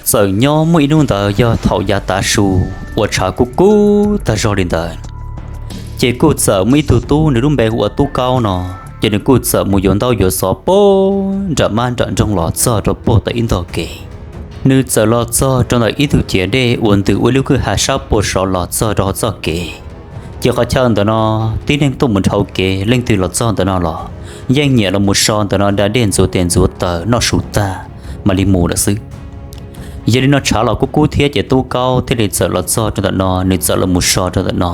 Txawm nyob muaj ib hnub ntawd yog thaum yav tav su uas tshav kub kub tag zog li ntawd, ces kuj txawm muaj ib tug tub nws lub npe hu ua Tub Kaub no, ces nws kuj txawm mus yuav ntaub yuav xov puag nram mab nram nroog los txog rau puag tom ib ntog kev. Nws txawm los txog rau ntawm ib tug ciav dej uas ntws ua ib lub kwj ha sab puag saud los txog rau hauv txoj kev. Ces qhov chaw ntawd no tib neeg tuaj mus dhau kev leej twg los txog ntawd no los yeej nyiam los mus so ntawm no da dej ntxuav tes ntxuav taw noj su tag mam li mus lawm xwb. Yog li no tshav los kub kub thiab ces Tub Kaub thiaj li txawm los txog rau ntawm no, nws txawm los mus so rau ntawm no.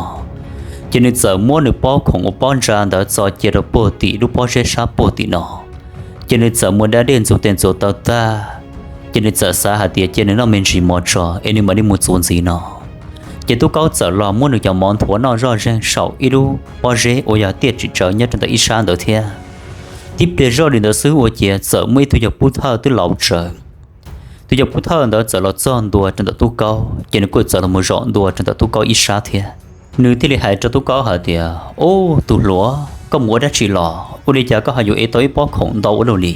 Ces nws txawm muab nws pob khoom ua pob ntsa ntawd txo cia rau puag tim lub pob zeb sab puag tim no. Ces nws txawm mus da dej ntxuav tes ntxuav taw tag, ces nws txawm xav hais tias cia nws noj me ntsis mov tso es nws mam li mus txuas ntxiv no. Ces Tub Kaub txawm los muab nws cov mov nthuav noj zoj zeeg saum ib lub pob zeb uas yog tiaj tsim tsawv nyob rau ntawm ib sab ntawd thiab. Tib pliag zoj li ntawd xwb ua ciav txawm muaj ib tug yawg pub thawj twb laus tsawv. Tus yawg pub thawj ntawd txawm los txog ntua rau ntawm Tub Kaub, ces nws kuj txawm los mus zaum ntua rau ntawm Tub Kaub ib sab thiab. Nws thiaj li hais rau Tub Kaub hais tias, Ub, tus hluas, koj mus ua dab tsi los? Ua li cas koj ho yuav ev tau ib pob khoom ntau ua luaj li?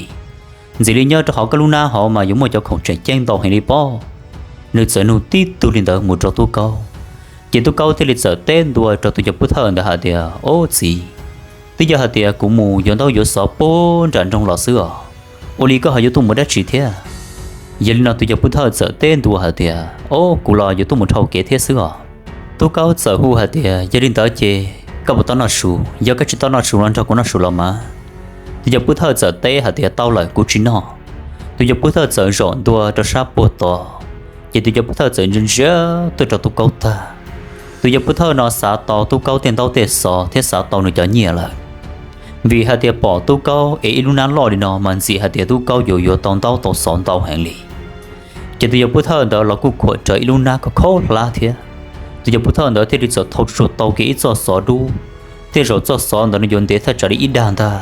Ntxim li nyob rau hauv koj lub hnab hauv mas yuav muaj cov khoom tseem ceeb ntau heev li pob. Nws txawm nug tib tug li ntawd mus rau Tub Kaub, ces Tub Kaub thiaj li txawm teb ntua rau tus yawg pub thawj ntawd hais tias, Ob txiv, twb yog hais tias kuv mus yuav ntaub yuav xov puag nram nroog los xwb os, ua li koj ho yuav tuaj mus dab tsi thiab? Yog li no tus yawg pub thawj txawm teb ntua hais tias, Ob, kuv los yuav tuaj mus dhau kev thiab xwb os. Tub Kaub txawm hu hais tias, Yog li ntawd ces koj puas tau noj su? Yog koj tsis tau noj su los nrog kuv noj su los mas. Tus yawg pub thawj txawm teb hais tias, Tau lawm, kuv tsis noj. Tus yawg pub thawj txawm zaum ntua rau sab puag tod, ces tus yawg pub thawj txawm ntsia ntsia tuaj rau Tub Kaub tag. Tus yawg pub thawj no xav tau Tub Kaub tej ntaub tej xov thiab xav tau nws cov nyiaj lawm, vim hais tias pom Tub Kaub ev ib lub hnab loj li no mas ntxim hais tias Tub Kaub yuav yuav tau ntaub tau xov ntau heev li. Ces tus yawg pub thawj ntawd los kuj khuam rawv ib lub hnab khov kho hlab thiab. Tus yawg pub thawj ntawd thiaj li txawm thau tsuag tau kiag ib txoj xov dub, tej zaum txoj xov ntawd no yuav ntev thaj tsam li ib dag ntag.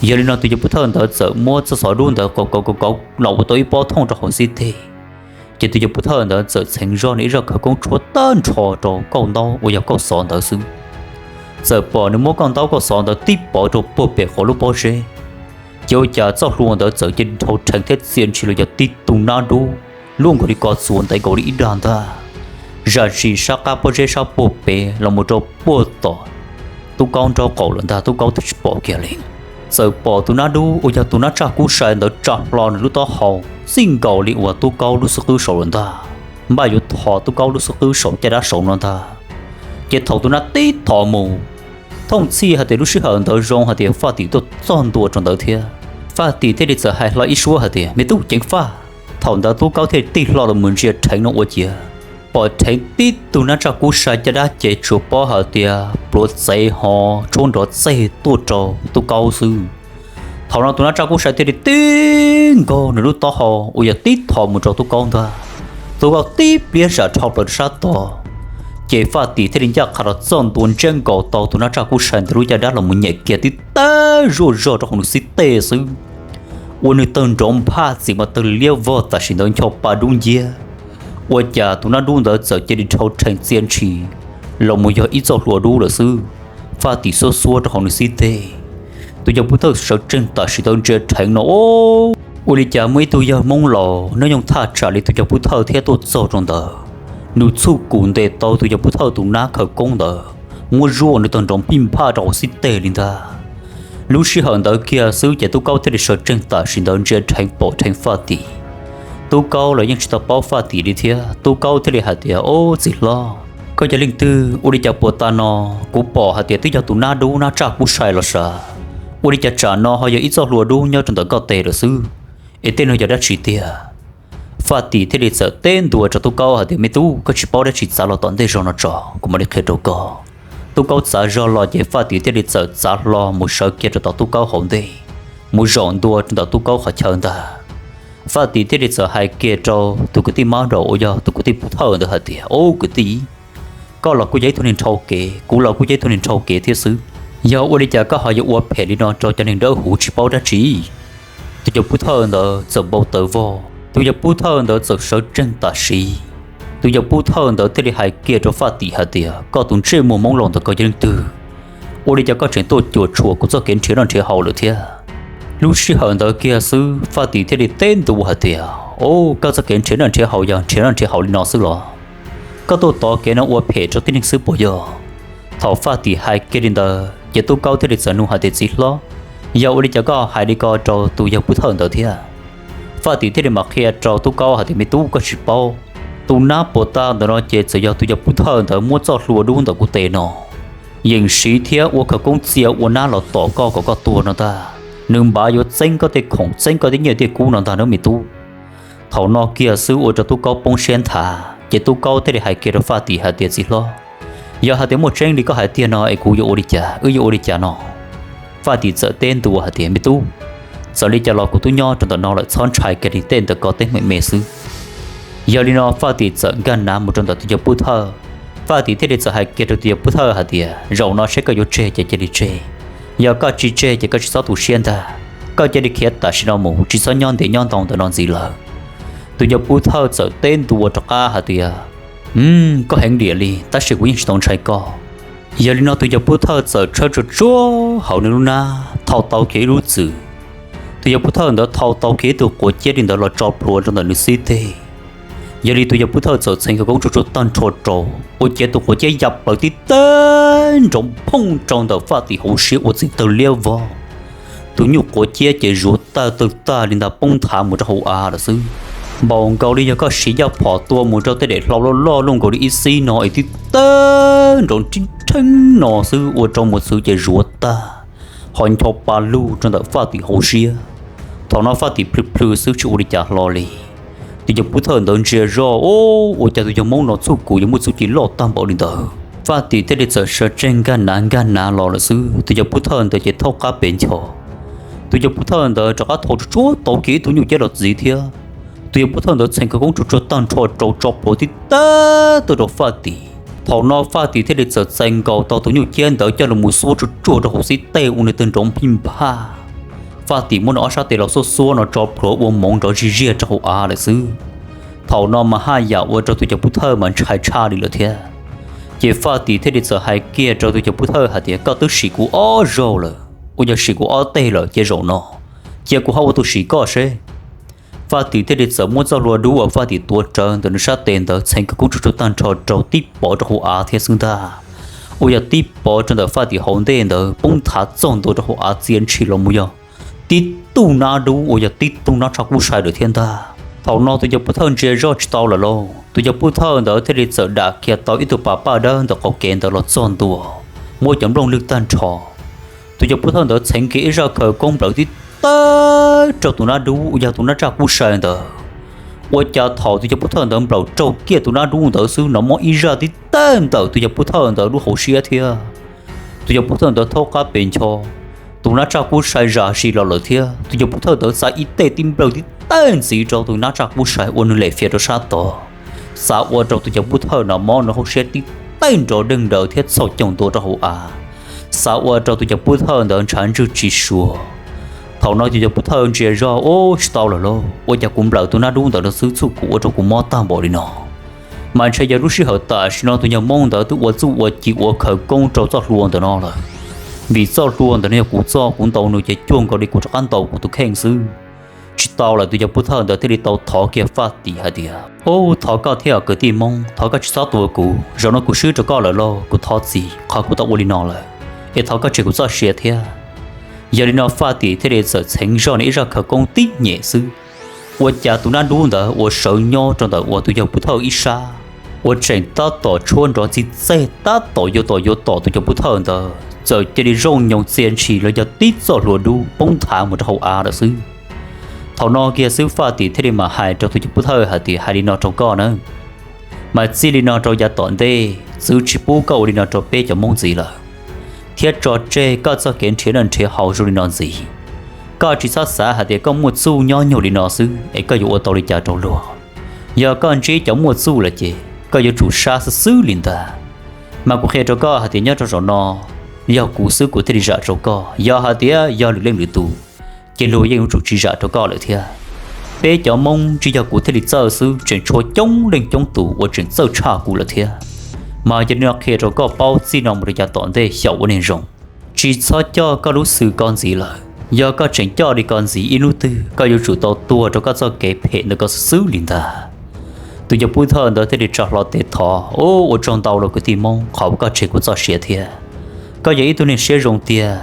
Yog li no tus yawg pub thawj ntawd txawm muab txoj xov dub ntawd kauv kauv kauv kauv los ua tau ib pob thooj rau hauv xib teg. Ces tus yawg pub thawj ntawd txawm txheev zoj nws ib zaj khawv koob tshuab tag nrho rau kauj ntaub uas yog kauj xov ntawd xwb. Txawm pom nws muab kauj ntaub kauj xov ntawd tib pov rau puag pem qhov lub pob zeb, ces ua cas txoj hlua ntawd txawm cia li dhau rheev thiab txia ntshis los yog tib tug nab dub luaj nkaus li ko txuas ntev nkaus li ib dag ntag, zam sim sab qab pob zeb sab puag pem los mus rau puag tom Tub Kaub nraub qaum lawm ntag, Tub Kaub twb tsis pom kiag li. Txawm pom tus nab dub uas yog tus nab tsaj kub sai ntawd tsa hlo nws lub taub hau txij nkaus li uas Tub Kaub lub xub qwb saud lawm ntag, npaj yuav tho Tub Kaub lub xub qwb saum caj dab saud no ntag. Ces thaum tus nab tib thom mus, thooj txhij hais tias lub sij hawm ntawd zoo hais tias Faj Tim tuaj txog ntua rau ntawd thiab. Faj Tim thiaj li txawm hais hlo ib suab hais tias, Me tub ceev faj. Thaum ntawd Tub Kaub thiaj li tig hlo los mus ntsia rheev no ua ciav pom rheev tib tug nab tsaj kub sai caj dab ces tsuas paub hais tias pluav txev ho tshuab nrov txeg tuaj rau Tub Kaub xwb. Thaum no tus nab tsaj kub sai thiaj li tib nkaug nws lub taub hau uas yog tib thom mus rau Tub Kaub ntag. Tub Kaub tib pliag zam dhau plaws rau sab tod, ces Faj Tim thiaj li ncaj qha los txog ntua ntsiab nkaus tau tus nab tsaj kub sai ntawd lub caj dab los mus nyem kiag tib tag zuaj zog rau hauv nws xib teg xwb, ua nws tawg nrov nphaj txim mas tawg liab vog tam sim ntawd ncho pa dub nciab. Ua cas tus nab dub ntawd txawm cia li dhau rheev txia ntshis los mus yog ib txoj hlua dub lawm xwb, Faj Tim xuab xuab rau hauv nws xib teg. Tus yawg pub thawj sawv tsees tam sim ntawd ntsia rheev no, ua li cas muaj ib tug yawg Hmoob laus nyob nyooj thaj tsam li tus yawg pub thawj thiab tuaj txog rau ntawd. Nws txhuj kum ntes tau tus yawg pub thawj tus nab khawv koob ntawd, muab zuaj ua nws tawg nrov nphij nphaj rau hauv xib teg li ntag. Lub sij hawm ntawd kiag xwb ces Tub Kaub thiaj li sawv tsees tam sim ntawd ntsia rheev pom rheev Faj Tim. Tub Kaub los yeej tsis tau paub Faj Tim li thiab, Tub Kaub thiaj li hais tias, Ob txiv hlob, koj yog leej twg? Ua li cas puas tas no kuv pom hais tias twb yog tus nab dub nab tsaj kub sai los sav, ua li cas tsam no ho yog ib txoj hlua dub nyob rau ntawm koj tes lawm xwb? Es tej no yog dab tsi tiag? Faj Tim thiaj li txawm teb ntua rau Tub Kaub hais tias, Me tub, koj tsis paub dab tsi txav los tom ntej zog no tso, kuv mam li qhia rau koj. Tub Kaub txav zog los ces Faj Tim thiaj li txawm txav hlo mus sawv kiag rau tom Tub Kaub hauv ntej, mus zaum ntua rau ntawm Tub Kaub qhov chaw ntag. Faj Tim thiaj li txawm hais kiag rau tus kwv tij mab daum uas yog tus kwv tij pub thawj ntawd hais tias, Ob kwv tij, koj los kuj yog ib tug neeg dhau kev, kuv los kuj yog ib tug neeg dhau kev thiab xwb. Yog ua li cas koj ho yuav ua phem li no rau cov neeg dawb huv tsis paub dab tsi? Tus yawg pub thawj ntawd txawm npau taws vog, tus yawg pub thawj ntawd txawm sawv tsees tam sim. Tus yawg pub thawj ntawd thiaj li hais kiag rau Faj Tim hais tias, Koj tus ntsej muag Hmoob laus ntawd koj yog leej twg? Ua li cas koj tseem tuaj cuam tshuam kuv txoj kev nrhiav noj nrhiav haus lawm thiab? Lub sij hawm ntawd kiag xwb Faj Tim thiaj li teb ntua hais tias, Au, koj txoj kev nrhiav noj nrhiav haus yog nrhiav noj nrhiav haus li no xwb los? Koj tuaj tov kev no ua phem rau tib neeg xwb puas yog? Thaum Faj Tim hais kiag li ntawd ces Tub Kaub thiaj li txawm nug hais tias, Txiv hlob, yog ua li cas koj hais li ko rau tus yawg Pub Thawj ntawd thiab? Faj Tim thiaj li mam qhia rau Tub Kaub hais tias, Me tub, koj tsis paub, tus nab puas tag ntawm no ces txawm yog tus yawg Pub Thawj ntawd muab txoj hlua dub ntawm kuv tes no yeem siv thiab ua khawv koob txia ua nab los tom koj kom koj tuag no ntag. Nws npaj yuav txeeb koj tej khoom, txeeb koj tej nyiaj tej kub no ntag nawb me tub. Thaum no kiag xwb ua rau Tub Kaub poob siab nthav, ces Tub Kaub thiaj li hais kiag rau Faj Tim hais tias, Txiv hlob, yog hais tias muaj tseeb li koj hais tiag no es kuv yuav ua li cas, wb yuav ua li cas no? Faj Tim txawm teb ntua hais tias, Me tub, txawm li cas los kuv twb nyob rau ntawm no lawm, txhob ntshai kiag li, tej ntawd kov teeb meem me xwb. Yog li no Faj Tim txawm nkag nav mus rau ntawm tus yawg Pub Thawj. Faj Tim thiaj li txawm hais kiag rau tus yawg Pub Thawj hais tias, Zaum no seb koj yuav tseg ces cia li tseg, yog koj tsis tseg ces koj tsis txhob tu siab ntag. Koj cia li khiav tam sim no mus, tsis txhob nyob ntiav nyob ntoo ntawm no ntxiv lawm. Tus yawg Pub Thawj txawm teb ntua rov qab hais tias, Koj heev diam li, tab sis kuv yeej tsis tau ntshai koj. Yog li no tus yawg Pub Thawj txawm tshawb tsuag tsuag hauv nws lub nab, thau tau kiag ib lub txwm. Tus yawg Pub Thawj ntawd thau tau kiag ib tug quav ciab li ntawd los tso plhuav rau ntawm nws xib teg. Yog li tus yawg Pub Thawj txawm txheev khawv koob tsuag tsuag tag nrho rau, ua ciav tus quav ciab ya plaws tib teg nrov phooj rau ntawm Faj Tim hauv siab ua txwv tawg liab vog. Tus nyuj quav ciab ces zuav tawg tawg tag li ntag, poob nthav mus rau hauv av lawm xwb. Npaum nkaus li yog koj siv yaj phom tua mus rau tej daim hlau loj loj luaj nkaus li ib xib no es tib teg nrov rib rheeb no xwb, ua rau mus txwv ces zuav tag, ho ncho pa lug rau ntawm Faj Tim hauv siab. Thaum no Faj Tim plhws plhws xwb tsis ua li cas hlo li. Tus yawg Pub Thawj ntawd ntsia zoj, Ua cas tus yawg Hmoob no txuj kum yuav muaj txuj ci loj tag npaum li ntawd? Faj Tim thiaj li txawm sawv tsees nkag nav nkag nav los lawm xwb. Tus yawg Pub Thawj ntawd ces thaub qab pes ncho. Tus yawg Pub Thawj ntawd rov qab thau tsuag tsuag tau kiag ib tug nyuj ciab los txwv thiab. Tus yawg Pub Thawj ntawd txheev khawv koob tsuag tsuag tag nrho rau tso plhuav tib teg tuaj rau Faj Tim. Thaum no Faj Tim thiaj li txawm txais nkaus tau tus nyuj ciab ntawd coj los mus xuab tsuag tsuag rau hauv xib teg ua nws tawg nrov nphij nphaj. Faj Tim muab nws ob sab tes los xuab xuab no tso plhuav ua moov nrov zig ziag rau hauv av lawm xwb. Thaum no mas haj yam ua rau tus yawg Pub Thawj mas ntshai tshaj li lawm thiab. Ces Faj Tim thiaj li txawm hais kiag rau tus yawg Pub Thawj hais tias, Koj twb sim kuv ob zaug lawm, ua yog sim kuv ob teg lawm ces zaum no cia kuv ho ua tus sim koj seb. Faj Tim thiaj li txawm muab txoj hlua dub uas Faj Tim tuav rawv ntawm nws sab tes ntawd txheev khawv koob tsuag tsuag tag nrho rau tib pov rau hauv av thiab xwb ntag. Ua yog tib pov rau ntawm Faj Tim hauv ntej ntawd poob nthav txog ntua rau hauv av txia ntshis los mus yog tib tug nab dub uas yog tib tug nab tshaj kub sai lawm thiab ntag. Thaum no tus yawg Pub Thawj ntsia zoj tsis tau lawm lauj, tus yawg Pub Thawj ntawd thiaj li txawm dam kiag tau ib tug pas paj dawb ntawm qaum kev ntawd los txog ntua, muab cov nplooj lwg tag nrho. Tus yawg Pub Thawj ntawd txheev kiag ib zaj khawv koob nplawm tib tawg rau tus nab dub uas yog tus nab tshaj kub sai ntawd. Ua cas thaum tus yawg Pub Thawj ntawd nplawm raug kiag tus nab dub ntawd xwb no muab ib zaj tib tawg nplawm tus yawg Pub Thawj ntawd lub hauv siab thiab. Tus yawg Pub Thawj ntawd thaub qab pes ncho, tus nab tshaj kub sai zam sis los lawm thiab. Tus yawg Pub Thawj ntawd xa ib teg tib nplawg tib tawg ntxiv rau tus nab tshaj kub sai ua nws lem fias rau sab tod, xav ua rau tus yawg Pub Thawj no mob nws hauv siab tib tawg nrov deeg nraws thiab txhoj caug ntua rau hauv av, xav ua rau tus yawg Pub Thawj ntawd ntshav ntswg tsis suav. Thaum no tus yawg Pub Thawj ntsia zog, Ub, tsis tau lawm lauj, ua cas kuv nplawm tus nab dub ntawd no xwb txuj kum ua rau kuv mob tag npaum li no? Mas ntshe yog lub sij hawm tam sim no tus yawg Hmoob ntawd twb ua txuj ua ci ua khawv koob rau txoj hlua ntawm no lawm, vim txoj hlua ntawm no yog kuv txoj, kuv ntaus nws ces cuag nkaus li kuv rov qab ntaus kuv tus kheej xwb. Tsis tau lawm, tus yawg Pub Thawj ntawd thiaj li tau thov kiag Faj Tim hais tias, Ub, thov koj thiab kwv tij Hmoob, thov koj tsis txhob tua kuv, zaum no kuv swb rau koj lawm lauj, kuv thov txim qhov kuv tau ua li no lawm, es thov koj tshem kuv txoj sia thiab. Yog li no Faj Tim thiaj li txawm txheev zoj nws ib zaj khawv koob tib nyem xwb, ua cas tus nab dub ntawd uas sawv nyob rau ntawm uas tus yawg Pub Thawj ib sab uas tseem tab tom tshuab nrov txi txeg tab tom yuav tom yuav tom tus yawg Pub Thawj ntawd txawm cia li zooj nyoos txia ntshis los yog tib txoj hlua dub poob nthav mus rau hauv av lawm xwb. Thaum no kiag xwb Faj Tim thiaj li mam hais rau tus yawg Pub Thawj hais tias, Hais li no rau koj na, mas txij li no rau yav tom ntej txwv tsis pub koj ua li no rau peb cov Hmoob ntxiv lawm, thiab tso tseg koj txoj kev nrhiav noj nrhiav haus zoo li no ntxiv. Koj tsis txhob xav hais tias koj muaj txuj nyob nyuag li no xwb es koj yuav ua tau li cas rau luag. Yog koj ntsib cov muaj txuj lawm ces koj yuav tsum sab xwb xwb li ntag. Mas kuv qhia rau koj hais tias nyob rau zaum no, yog kuv xwb kuv thiaj li zam rau koj, yog hais tias yog lwm leej lwm tus, ces luag yeej yuav tsum tsis zam rau koj lawm thiab. Peb cov Hmoob tsis yog kuv thiaj li txawj xwb, tseem tshuav coob leej coob tus uas tseem txawj tshaj kuv lawm thiab. Mas yog li no qhia rau koj paub, txij no mus rau yav tom ntej xyaum ua neeg zoo, tsis txhob coj koj lub xwm koj ntxiv lawm. Yog koj tseem coj li ko ntxiv ib hnub twg koj yuav tsum tau tuag rau koj txoj kev phem ntawm koj xwb xwb li ntag. Tus cov pov thawj ntawd thiaj li tsa hlo tes thov, Ua tsaug ntau los kwv tij Hmoob qhov uas koj tseg kuv txoj sia thiab. Koj yog ib tug neeg siab zoo tiag.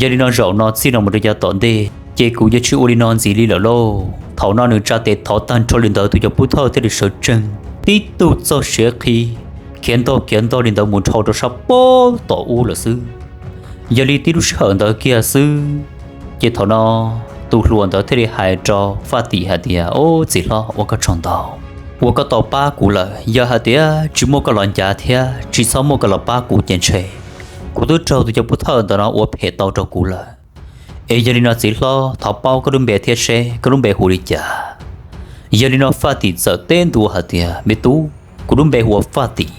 Yog li no zaum no txij no mus rau yav tom ntej ces kuv yuav tsis ua li no ntxiv li lawm lauj. Thaum no nws tsa tes thov tag nrho li ntawd tus cov pov thawj thiaj li sawv tsees tib tug txoj siav qhi khiav ntog khiav ntog li ntawd mus dhau rau sab pab tom ub lawm xwb. Yog li tib lub sij hawm ntawd kiag xwb, ces thaum no tus hluas ntawd thiaj li hais rau Faj Tim hais tias, Au, txiv hlob, ua koj tsaug ntau uas koj tau pab kuv lawm. Yog hais tias tsis muaj koj los ncav thiab tsis txhob muaj koj los pab kuv ces ntshe kuv twb raug tus cov pov thawj ntawm no ua phem tau rau kuv lawm. Es yog li no txiv hlob, thov paub koj lub npe thiab seb koj lub npe hu li cas? Yog li no Faj Tim txawm teb ntua hais tias, Me tub, kuv lub npe hu ua Faj Tim.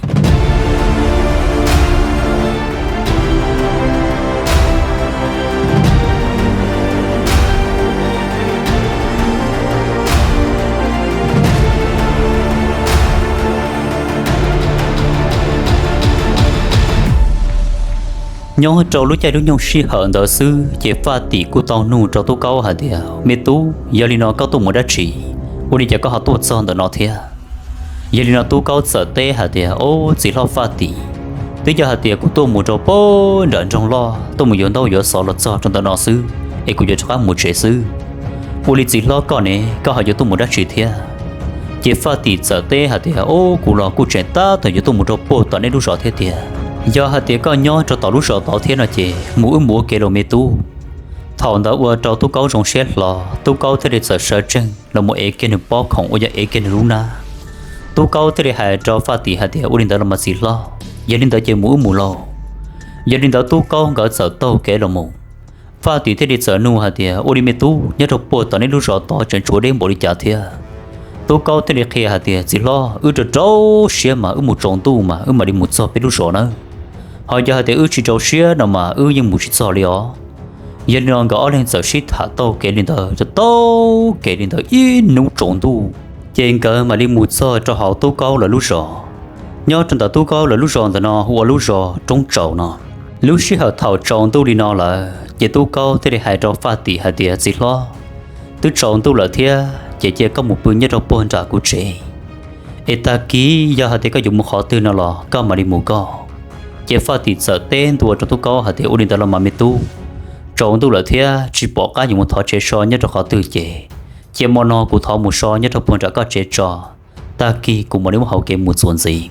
Nyob rau lub caij lub nyoog sij hawm ntawd xwb ces Faj Tim kuj tau nug rau Tub Kaub hais tias, Me tub, yog li no koj tuaj mus dab tsi? Ua li cas koj ho tuaj txog ntawm no thiab? Yog li no Tub Kaub txawm teb hais tias, Au, txiv hlob Faj Tim, twb yog hais tias kuv tuaj mus rau pem nram nroog loj, tuaj mus yuav ntaub yuav xov los txog rau ntawm no xwb, es kuv yuav rov qab mus tsev xwb. Ua li txiv hlob koj ne, koj ho yuav tuaj mus dab tsi thiab? Ces Faj Tim txawm teb hais tias, Au, kuv los kuj tseem tab tom yuav tuaj mus rau puag tom nej lub zos thiab tiag. Yog hais tias koj nyob rau tom lub zos tod thiab no ces mus wb mus ua ke los me tub. Thaum ntawd ua rau Tub Kaub zoo siab hlo, Tub Kaub thiaj li txawm sawv tsees los mus ev kiag nws pob khoom uas yog ev kiag nws lub hnab. Tub Kaub thiaj li hais rau Faj Tim hais tias, Ua li ntawd los mas txiv hlob, yog li ntawd ces mus wb mus lauj. Yog li ntawd Tub Kaub nkawd txawm taug kev los mus. Faj Tim thiaj li txawm nug hais tias, Ua li me tub, nyob rau puag tom nej lub zos tod tseem tshuav deb npaum li cas thiab? Tub Kaub thiaj li qhia hais tias, Txiv hlob, wb rau rau siab mas wb mus tsaus ntuj mas wb mam li mus txog peb lub zos nawb. Ho yog hais tias wb tsis rau siab no mas wb yeej mus tsis txog li os. Yog li no nkawd ob leeg txawm sib tham taug kev li ntawd, taug kev li ntawd ib hnub tsaus ntuj, ces nkawd mam li mus txog rau hauv Tub Kaub lawv lub zos. Nyob rau ntawm Tub Kaub lawv lub zos ntawm no hu ua lub zos Roob Tsaus no. Lub sij hawm thaum tsaus ntuj li no lawm ces Tub Kaub thiaj li hais rau Faj Tim hais tias, Txiv hlob, twb tsaus ntuj lawm thiab ces cia koj mus pw nyob rau puag nram kuv tsev, es tag kis yog hais tias koj yuav mus qhov twg no los koj mam li mus koj. Ces Faj Tim txawm teb ntua rau Tub Kaub hais tias, Ua li ntawd los mas me tub, tsaus ntuj lawm thiab tsis pom qab yuav mus thov tsev so nyob rau qhov twg ces cia hmo no kuv thov mus so nyob rau puag nram koj tsev tso, tag kis kuv mam li muab hauv kev mus txuas ntxiv.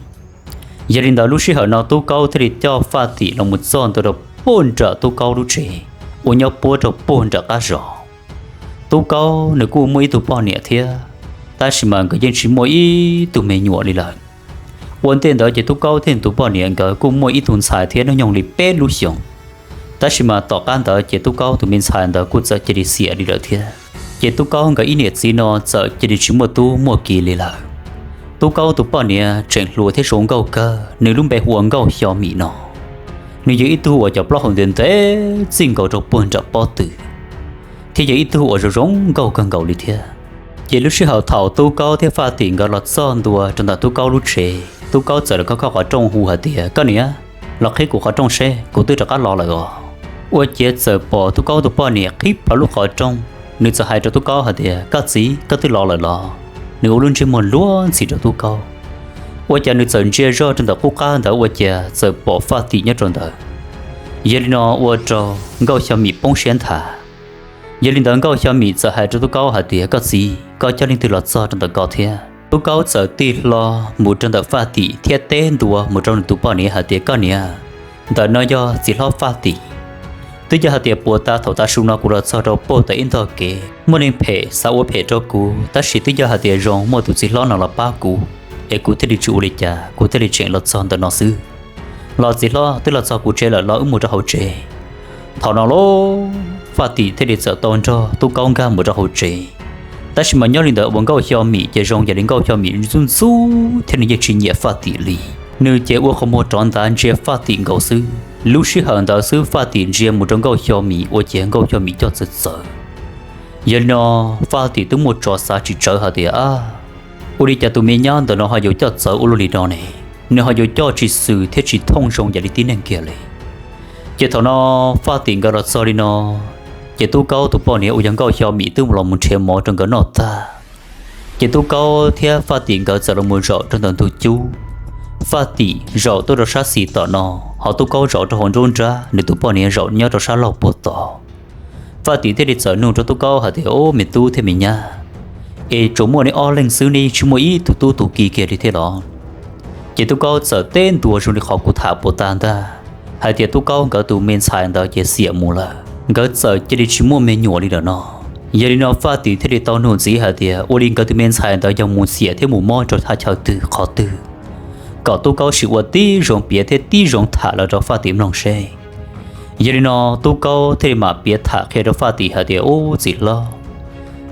Yog li ntawd lub sij hawm no Tub Kaub thiaj li coj Faj Tim los mus txog ntua rau puag nram Tub Kaub lub tsev uas nyob puab rau puag nram qab zos. Tub Kaub nws kuj muaj ib tug poj niam thiab, tab sis mas nkawd yeej tsis muaj ib tug me nyuam li lawm. Ua ntej ntawd ces Tub Kaub thiab nws tus poj niam nkawd kuj muaj ib tug ntxhais thiab hnub nyoog li peb lub xyoos. Tab sis mas tom qab ntawd ces Tub Kaub tus me ntxhais ntawd kuj txawm cia li xiam li lawm thiab. Ces Tub Kaub nkawd ib niam txiv no txawm cia li tsis muaj tub muaj ki li lawm. Tub Kaub tus poj niam tseem hluas thiab zoo nkauj kawg, nws lub npe hu ua Nkauj Xyo Mim no. Nws yog ib tug uas cov plaub hau ntev ntev txij nkaus rau puag nram pob tw, thiab yog ib tug uas zoo zoo nkauj kawg nkaus li thiab. Ces lub sij hawm thaum Tub Kaub thiab Faj Tim nkawd los txog ntua rau ntawm Tub Kaub lub tsev, Tub Kaub txawm los khob khob qhov rooj hu hais tias, Koj niam, los qhib kuv qhov rooj seb, kuv twb rov qab los lawm os. Ua ciav txawm pom Tub Kaub tus poj niam qhib plho lub qhov rooj, nws txawm hais rau Tub Kaub hais tias, Koj txiv, koj twb los lawm los? Nws ua lub ntsej muag luag ntxhi rau Tub Kaub. Ua cas nws txawm ntsia zoj rau ntawm qub qab ntawd ua ciav txawm pom Faj Tim nyob rau ntawd. Yog li no ua rau Nkauj Xyo Mim poob siab nthav. Yog li ntawd Nkauj Xyo Mim txawm hais rau Tub Kaub hais tias, Koj txiv, koj coj leej twg los txog rau ntawm ko thiab? Tub Kaub txawm tig hlo mus rau ntawm Faj Tim thiab teb ntua mus rau nws tus poj niam hais tias, Koj niam, ntawm no yog txiv hlob Faj Tim. Twb yog hais tias puag ta thaum tav su no kuv los txog rau puag tom ib ntog kev, muaj neeg phem xav ua phem rau kuv, tab sis twb yog hais tias zoo muaj tus txiv hlob no los pab kuv, es kuv thiaj li tsis ua li cas, kuv thiaj li tseem los txog ntawm no xwb. Los txiv hlob, twb los txog kuv tsev lawm los wb mus rau hauv tsev. Thaum no lauj, Faj Tim thiaj li txawm tau nrog Tub Kaub nkag mus rau hauv tsev. Tab sis mas nyob li ntawd uas Nkauj Xyo Mim ces zoo yam li Nkauj Xyo Mim ntxub ntxub thiab nws yeej tsis nyiam Faj Tim li. Nws ces ua qhov muag rov ntav ntsia Faj Tim nkaus xwb. Lub sij hawm ntawd xwb Faj Tim ntsia mus rau Nkauj Xyo Mim ua ciav Nkauj Xyo Mim coj txawv txawv. Yog li no Faj Tim twb muaj tso xav tsis tsawv hais tias, A, ua li cas tus me nyab ntawm no ho yuav coj txawv ua luaj li no ne? Nws ho yuav coj tsis xwm thiab tsis thooj zoo yam li tib neeg kiag li. Ces thaum no Faj Tim nkawd los txog li no, Ces Tub Kaub tus poj niam uas yog Nkauj Xyo Mim twb los mus nrhiav mov rau nkawd noj tag, ces Tub Kaub thiab Faj Tim nkawd txawm los mus zaum rau ntawm ntug cub. Faj Tim zaum tuaj rau sab xis tom no, ho Tub Kaub zaum rau hauv nruab nrab, nws tus poj niam zaum nyob rau sab laug puag tod. Faj Tim thiaj li txawm nug rau Tub Kaub hais tias, Ub, me tub thiab me nyab, es tsuas muaj neb ob leeg xwb, neb yeej tsis muaj ib tug tub tus ki kiag li thiab los? Ces Tub Kaub txawm teb ntua zoo li qhov kuv tham puas tag ntag, hais tias Tub Kaub nkawd tus me ntxhais ntawd ces xiam mus lawm, nkawd txawm cia li tsis muaj me nyuam li lawm no. Yog li no Faj Tim thiaj li tau nug ntxiv hais tias ua li nkawd tus me ntxhais ntawd yog mus xiam thiab mus mob rau thaj chaw twg qhov twg, kom Tub Kaub sim ua tib zoo piav thiab tib zoo tham los rau Faj Tim mloog seb. Yog li no Tub Kaub thiaj li mam piav tham qhia rau Faj Tim hais tias, Ub, txiv hlob,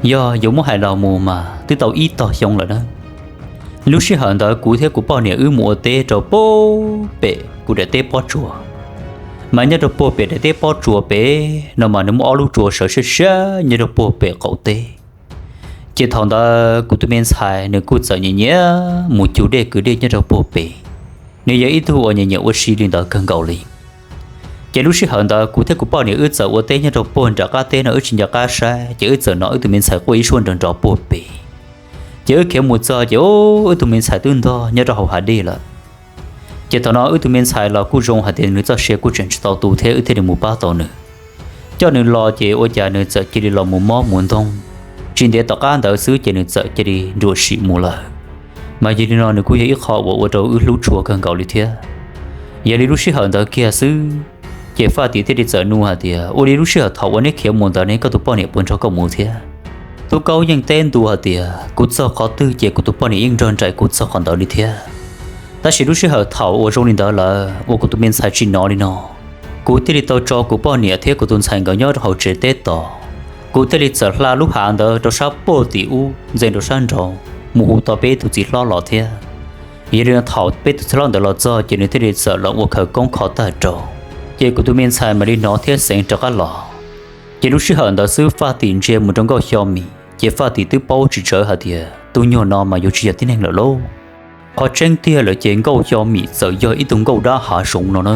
yog yuav muab hais los mus mas twb tau ib tog xyoo lawm na. Lub sij hawm ntawd kuv thiab kuv poj niam wb mus ua teb rau puag pem kuv daim teb pob tsuas, mas nyob rau puag pem daim teb pob tsuas pem no mas nws muaj ob lub tsua sawv siab siab nyob rau puag pem qaum teb. Ces thaum ntawd kuv tus me ntxhais nws kuj txawm nyiam nyiam mus cug dej kwv dej nyob rau puag pem. Nws yog ib tug uas nyiam nyiam ua si li ntawd kawg nkaus li. Ces lub sij hawm ntawd kuv thiab kuv poj niam wb txawm ua teb nyob rau puag nram qab teb no wb tsis nco qab saib, ces wb txawm hnov wb tus me ntxhais quaj ib suab nrov nrov puag pem. Ces wb khiav mus txog ces wb tus me ntxhais twb ntog nyob rau hauv hav dej lawm. Ces thaum no wb tus me ntxhais los kuj zoo hais tias nws txoj sia kuj tseem tsis tau tu thiab wb thiaj li mus pab tau nws, coj nws los ces ua cas nws txawm cia li los mus mob mus ntoog. Tsis ntev tom qab ntawd xwb ces nws txawm cia li nruam sim mus lawm. Mas yog li no nws kuj yog ib qho uas ua rau wb hlub tshua kawg nkaus li thiab. Yog li lub sij hawm ntawd kiag xwb, ces Faj Tim thiaj li txawm nug hais tias, Ua li lub sij hawm thaum uas neb khiav mus ntawd ne koj tus poj niam puas nrog koj mus thiab? Tub Kaub yeej teb ntua hais tias, Kuv txog qhov twg ces kuv tus poj niam yeej nrog nraim kuv txog qhov ntawd li thiab. Tab sis lub sij hawm thaum uas zoo li ntawd lawm uas kuv tus me ntxhais tsis hnov li no, kuv thiaj li tau tso kuv poj niam thiab kuv tus ntxhais nkawd nyob rau hauv tsev teb tos. Kuv thiaj li txawm hla lub hav ntawd rau sab puag tim ub ntxeev rau sab nraud mus hu tau peb tus txiv hlob los thiab. Yog li no thaum peb tus txiv hlob ntawd los txog ces nws thiaj li txawm los ua khawv koob kho tag rau, ces kuv tus me ntxhais mam li hnov thiab xeev rov qab los. Ces lub sij hawm ntawd xwb Faj Tim ntsia mus rau Nkauj Xyo Mim ces Faj Tim twb paub tsis tsawv hais tias tus nyuag no mas yuav tsis yog tib neeg lawm lauj. Qhov tseeb tiag lawm ces Nkauj Xyo Mim txawm yog ib tug nkauj dab hav zoov no na.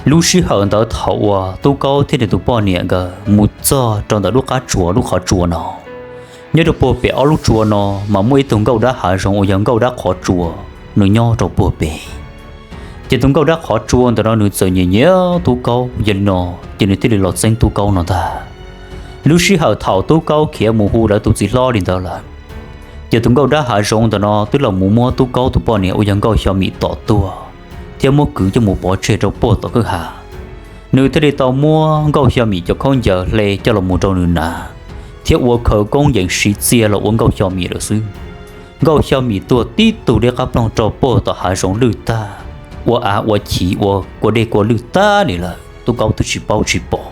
Lub sij hawm ntawd thaum uas Tub Kaub thiab nws tus poj niam nkawd mus txog rau ntawm lub qab tsua lub qhov tsua no, nyob rau puag pem ob lub tsua no mas muaj ib tug nkauj dab hav zoov uas yog nkauj dab qhov tsua, nws nyob rau puag pem. Ces tus nkauj dab qhov tsua ntawm no nws txawm nyiam nyiam Tub Kaub, yog li no ces nws thiaj li los txeeb Tub Kaub no ntag. Lub sij hawm thaum Tub Kaub khiav mus hu lawv tus txiv hlob li ntawd lawm, ces tus nkauj dab hav zoov ntawm no twb los mus muab Tub Kaub tus poj niam uas yog Nkauj Xyo Mim tom tuag thiab muab kwv coj mus pov tseg rau puag tom kwj ha. Nws thiaj li tau muab Nkauj Xyo Mim cov khaub ncaws hle coj los mus rau nws hnav, thiab ua khawv koob yees siv txia los ua Nkauj Xyo Mim lawm xwb. Nkauj Xyo Mim tuag tib tug liab qab ploog rau puag tom hav zoov lwj tag, ua av ua chiv ua kua dej kua lwj tag li lawm, Tub Kaub twb tsis paub tsis pom.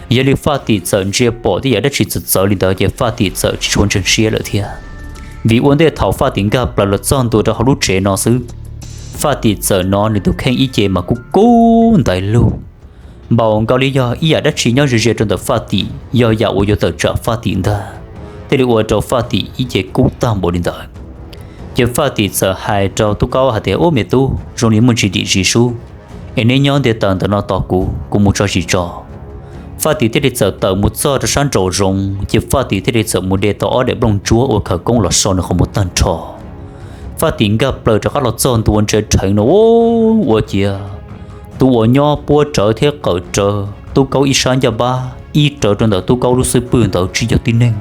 Yog li Faj Tim txawm ntsia pom tej yam dab tsi txawv txawv li ntawd ces Faj Tim txawm tsis tshua ntseeg siab lawm thiab, vim ua ntej thaum Faj Tim nkag plaws los txog ntua rau hauv lub tsev no xwb, Faj Tim txawm hnov nws tus kheej ib ce mas kub kub ntaiv lug, npaum nkaus li yog ib yam dab tsi nyob ze ze rau ntawm Faj Tim, yog yam uas yuav tawm tsam Faj Tim ntag, thiaj li ua rau Faj Tim ib ce kub tag npaum li ntawd. Ces Faj Tim txawm hais rau Tub Kaub hais tias, Ub, me tub, zoo li muaj ntsis dim zis sub, es neb nyob ntiaj tawm ntawm no tos kuv, kuv mus tso zis tso. Faj Tim thiaj li txawm tawm mus txog rau sab nraum zoov, ces Faj Tim thiaj li txawm mus de tau ob daim nplooj ntsuab ua khawv koob los so nws qhov muag tag nrho. Faj Tim nkag plaws rov qab los txog ntua ntsia rheev no, ua ciav tus uas nyob puab rawv thiab qawm rawv Tub Kaub ib sab ncaj pab, ib rawv rau ntawm Tub Kaub lub xub pwg ntawd tsis yog tib neeg,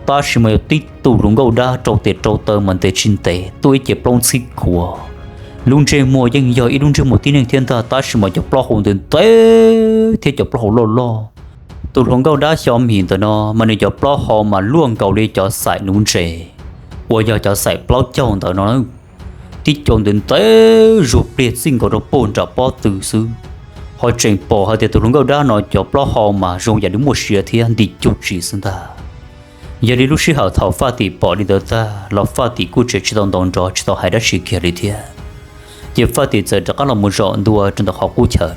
tab sis mas yog tib tug hluas nkauj dab rau tes rau taw mas ntev tsis ntev tuaj ib ce plaub ntxhib khuav. Lub ntsej muag yeej yog ib lub ntsej muag tib neeg thiab ntag, tab sis mas cov plaub hau ntev ntev thiab cov plaub hau loj loj. Tus hluas nkauj dab Xyo Mim ntawm no mas nws cov plaub hau mas luaj nkaus li cov xaim nuv ntses uas yog cov xaim plaub caug ntawd no, tib co ntev ntev zuag pliag txij nkaus rau puag nram pob tw xwb. Ho tseem pom hais tias tus hluas nkauj dab no cov plaub hau mas zoo yam li muaj sia thiab nti cuj tsi xwb ntag. Yog li lub sij hawm thaum Faj Tim pom li ntawd tag los Faj Tim kuj tseem tsis tau ntaus nrov tsis tau hais dab tsi kiag li thiab. Ces Faj Tim txawm rov qab los mus zaum ntua rau ntawm qhov qub chaw.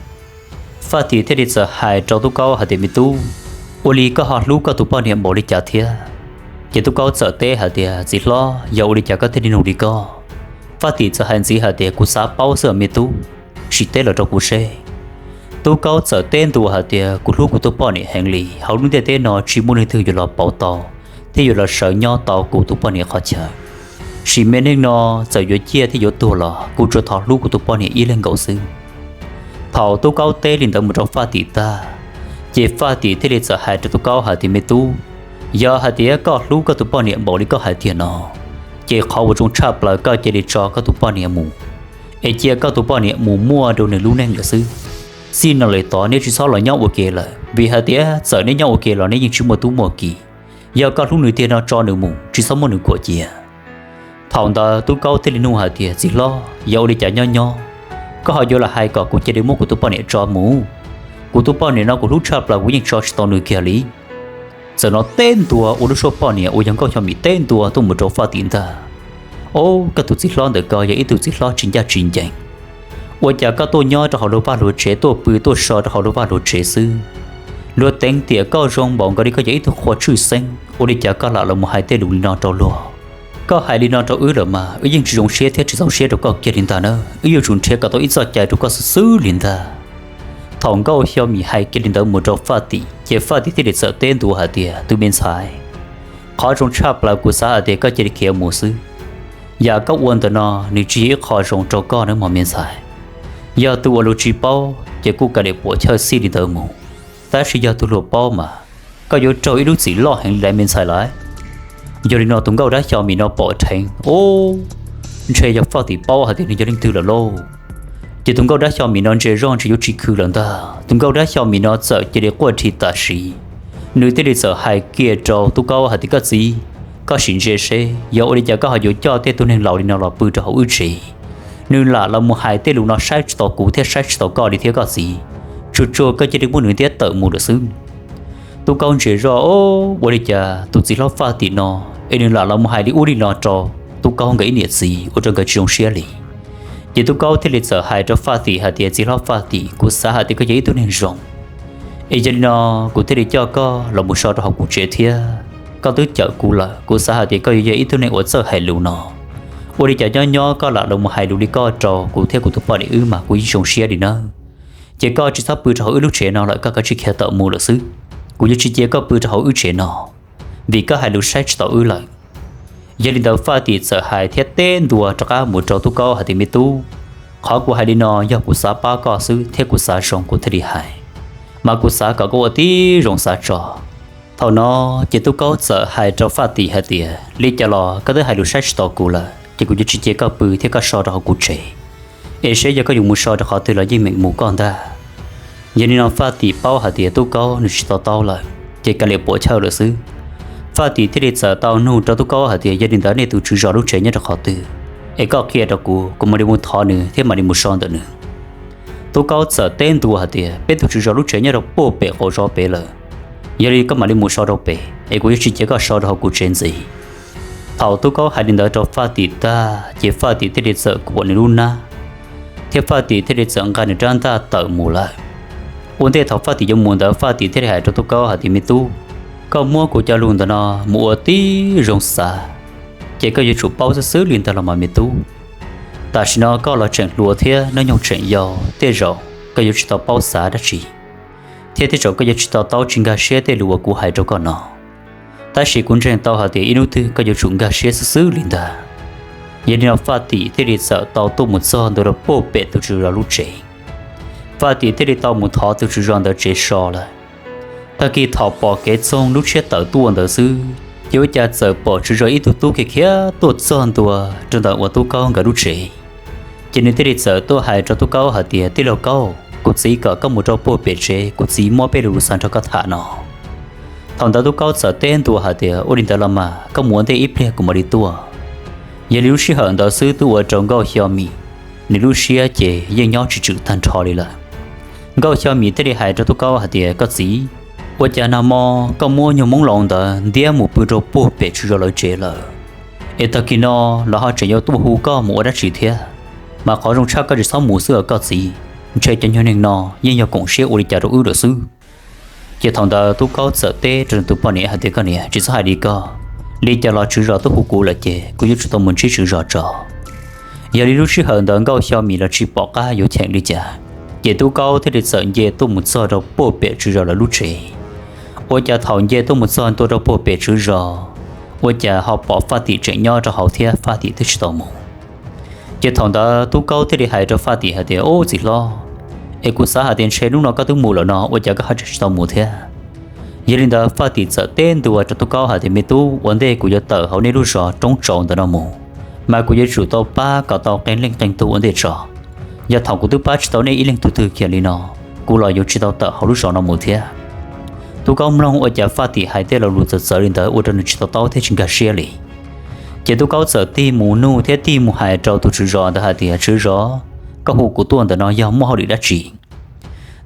Faj Tim thiaj li txawm hais rau Tub Kaub hais tias, Me tub, ua li koj ho hlub koj tus poj niam npaum li cas thiab? Ces Tub Kaub txawm teb hais tias, Txiv hlob, yog ua li cas koj thiaj li nug li ko? Faj Tim txawm hais ntxiv hais tias, Kuv xav paub xwb me tub, sim teb los rau kuv seb. Tub Kaub txawm teb ntua hais tias, kuv hlub kuv tus poj niam heev li, hauv lub ntiaj teb no tsis muaj leej twg yuav los pauv tau thiab yuav los sawv nyob tau kuv tus poj niam qhov chaw. Sim me neej no txawm yuav ciaj thiab yuav tuag los kuv tsuas thov hlub kuv tus poj niam ib leeg nkaus xwb. Thaum Tub Kaub teb li ntawd mus rau Faj Tim tag, ces Faj Tim thiaj li txawm hais rau Tub Kaub hais tias, me tub, yog hais tias koj hlub koj tus poj niam npaum li koj hais tiag no, ces qhov uas zoo tshaj plaws koj cia li tso koj tus poj niam mus, es cia koj tus poj niam mus muaj rau nws lub neej lawm xwb. Txij no lawm tod neb tsis txhob los nyob ua ke lawm, vim hais tias txawm neb nyob ua ke los neb yeej tsis muaj tub muaj ki. Yog koj hlub nws tiag no tso nws mus, tsis txhob muab nws kuam cia. Thaum ntawd Tub Kaub thiaj li nug hais tias, txiv hlob, yog ua li cas nyob nyob koj ho yuav los hais kom kuv cia li muab kuv tus poj niam tso mus? Kuv tus poj niam no kuv hlub tshaj plaws kuv yeej tso tsis tau nws kiag li. Txawm no teb ntua ua lub suab poj niam uas yog Nkauj Xyo Mim teb ntua tuaj mus rau Faj Tim ntag. Ob, koj tus txiv hlob ntawm ko yog ib tug txiv hlob tsis ncaj tsis ncees. Ua cas koj tuaj nyob rau hauv luag vaj luag tsev, tuaj pw tuaj so rau hauv luag vaj luag tsev xwb? Luag teev tiam koj zoo npaum nkaus li koj yog ib tug qhua tshwj xeeb, ua li cas koj lam los mus hais tej lus li no rau luag? Koj hais li no rau wb lawm mas wb yeej tsis zoo siab thiab tsis txaus siab rau koj kiag li ntag na, wb yuav tsum nrhiav kom tau ib txoj cai rau koj xwb xwb li ntag. Thaum Nkauj Xyo Mim hais kiag li ntawd mus rau Faj Tim, ces Faj Tim thiaj li txawm teb ntua hais tias, tus me ntxhais, qhov zoo tshaj plaws kuv xav hais tias koj cia li khiav mus xwb. Yam koj ua ntawm no nws tsis yog ib qho zoo rau koj nawb mog me ntxhais. Yog tus uas luag tsis paub ces kuj kav liam puam chawj xij li ntawd mus, tab sis yog tus hluas paub mas koj yuav raug ib lub txim loj heev li lawm me ntxhais lauj. Yog li no tus nkauj dab xyo mim no pom dheev, ub, ntshe yog Faj Tim paub hais tias nws yog leej twg lawm lauj. Ces tus nkauj dab xyo mim no ntse zoj ntshe yuav tsis khwv lawm ntag, tus nkauj dab xyo mim no txawm cia li quaj dhi tam sim. Nws thiaj li txawm hais kiag rau Tub Kaub hais tias, koj txiv, koj sim ntsia seb yog ua li cas koj ho yuav coj tej tug neeg laus li no los pw rau hauv wb tsev. Nws lam los mus hais tej lus no saib tsis taus kuv thiab saib tsis taus koj li thiab koj txiv. Tsuag tsuag koj cia li muab nws ntiab tawm mus lawm xwb. Tub Kaub ntsia zoj, ua li cas tus txiv hlob Faj Tim no es nws lam los mus hais li ub li no rau Tub Kaub nkawd ib niam txiv ua rau nkawd tsis zoo siab li. Ces Tub Kaub thiaj li txawm hais rau Faj Tim hais tias, txiv hlob Faj Tim, kuv xav hais tias koj yog ib tug neeg zoo, es yog li no kuv thiaj li coj koj los mus so rau hauv kuv tsev thiab. Koj twb cawm kuv lawm, kuv xav hais tias koj yuav yog ib tug neeg uas txawj hais lus no. Ua li cas nyob nyob koj lam los mus hais lus li koj rau kuv thiab kuv tus poj niam wb mas kuv yeej zoo siab li nawb. Ces koj tsis txhob pw rau hauv wb lub tsev no lawm, koj kav tsij khiav tawm mus lawm xwb. Kuv yuav tsis cia koj pw rau hauv wb tsev no, vim koj hais lus saib tsis taus wb lawm. Yog li ntawd Faj Tim txawm hais thiab teb ntua rov qab mus rau Tub Kaub hais tias, me tub, qhov kuv hais li no yog kuv xav pab koj xwb thiab kuv xav zoo kuv thiaj li hais, mas kuv xav kom koj ua tib zoo xav tso. Thaum no ces Tub Kaub txawm hais rau Faj Tim hais tias, li cas los koj twb hais lus saib tsis taus kuv lawm, ces kuv yuav tsis cia koj pw thiab koj so rau hauv kuv tsev. Es seb yog koj yuav mus so rau qhov twg los yeej meem mus koj ntag. Yog li no Faj Tim paub hais tias Tub Kaub nws tsis to taub lawm, ces kav liam puam chawj lawm xwb. Faj Tim thiaj li txawm tau nug rau Tub Kaub hais tias, yog li ntawd nej tus tswv zos lub tsev nyob rau qhov twg, es koj qhia rau kuv, kuv mam li mus thov nws thiab mam li mus so ntawm nws. Tub Kaub txawm teb ntua hais tias, peb tus tswv zos lub tsev nyob rau puag pem qaum zos pem lawm. Yog li koj mam li mus so rau pem, es kuv yuav tsis cia koj so rau hauv kuv tsev ntxiv. Thaum Tub Kaub hais li ntawd rau Faj Tim tag, ces Faj Tim thiaj li txawm kuam nws lub nab, thiab Faj Tim thiaj li txawm nqa nws rab ntaj tawm mus lawm. Ua ntej thaum Faj Tim yuav mus ntawd, Faj Tim thiaj li hais rau Tub Kaub hais tias, me tub, koj muab kuv cov lus ntawm no mus ua tib zoo xav, ces koj yuav tsum paub xwb xwb li ntawd los mas me tub. Tam sim no koj los tseem hluas thiab hnub nyoog tseem yau, tej zaum koj yuav tsis tau paub xav dab tsi, thiab tej zaum koj yuav tsis to taub tsis nkag siab tej lus uas kuv hais rau koj no. Tab sis kuv ntseeg tau hais tias ib hnub twg koj yuav tsum nkag siab xwb xwb li ntag. Yog li no Faj Tim thiaj li txawm tau tuaj mus txog ntua rau puag pem tus tswv zos lub tsev. Faj Tim thiaj li tau mus thov tus tswv zos ntawd tsev so lawm. Tag kis thaum pom kev txoog lub tshiab tawm tuaj ntawd xwb, ces ua cas txawm pom tswv zos ib tug tub khiav khiav tuaj txog ntua rau ntawm uas Tub Kaub nkawd lub tsev. Ces nws thiaj li txawm tuaj hais rau Tub Kaub hais tias, tij laug Kaub, kuv txiv kom koj mus rau puag pem tsev, kuv txiv muab peb lo lus xav nrog koj tham no. Thaum ntawd Tub Kaub txawm teb ntua hais tias, ua li ntawd los mas koj mus ua ntej ib pliag kuv mam li tuaj. Yog li lub sij hawm ntawd xwb twb ua rau Nkauj Xyo Mim, nws lub siab ces yeej nyob tsis tswm tag nrho li lawm. Nkauj Xyo Mim thiaj li hais rau Tub Kaub hais tias, koj txiv, ua cas nag hmo koj muab nyuag Hmoob Laus ntawd ntiab mus pw rau puag pem tswv zos lawv tsev lawm, es tag kis no lawv ho tseem yuav tuaj hu koj mus ua dab tsi thiab? Mas qhov zoo tshaj koj tsis txhob mus xwb os koj txiv, ntshe cov nyuag neeg no yeej yog koom siab ua li cas rau wb lawm xwb. Ces thaum ntawd Tub Kaub txawm teb rau nws tus poj niam hais tias, koj niam, tsis txhob hais li koj, li cas los tswv zos tuaj hu kuv lawm ces kuv yuav tsum tau mus ntsib tswv zos tso. Yog li lub sij hawm ntawd Nkauj Xyo Mim los tsis pom qab yuav cheem li cas. Ces Tub Kaub thiaj li txawm nce tuaj mus txog rau puag pem tswv zos lawv lub tsev. Ua cas thaum nce tuaj mus txog ntua rau puag pem tswv zos, ua cas ho pom Faj Tim tseem nyob rau hauv thiab Faj Tim twb tsis tau mus. Ces thaum ntawd Tub Kaub thiaj li hais rau Faj Tim hais tias, Ub, txiv hlob, es kuv xav hais tias ntshe hnub no koj twb mus lawm no ua cas koj ho tseem tsis tau mus thiab? Yog li ntawd Faj Tim txawm teb ntua rau Tub Kaub hais tias, Me tub, ua ntej kuv yuav tawm hauv nej lub zos roob tsaus ntawm no mus, mas kuv yuav tsum tau pab kom tau qee leej qee tug ua ntej tso. Yog thaum kuv twb pab tsis tau nej ib leeg tug twg kiag li no, kuv los yuav tsis tau tawm hauv lub zos no mus thiab. Tub Kaub mloog ua cas Faj Tim hais tej lo lus txawv txawv li ntawd ua rau nws tsis tau taub thiab tsis nkag siab li. Ces Tub Kaub txawm tig mus nug thiab tig mus hais rau tus tswv zos ntawd hais tias, Tswv zos, koj hu kuv tuaj ntawm no yog muaj hauj lwm dab tsi?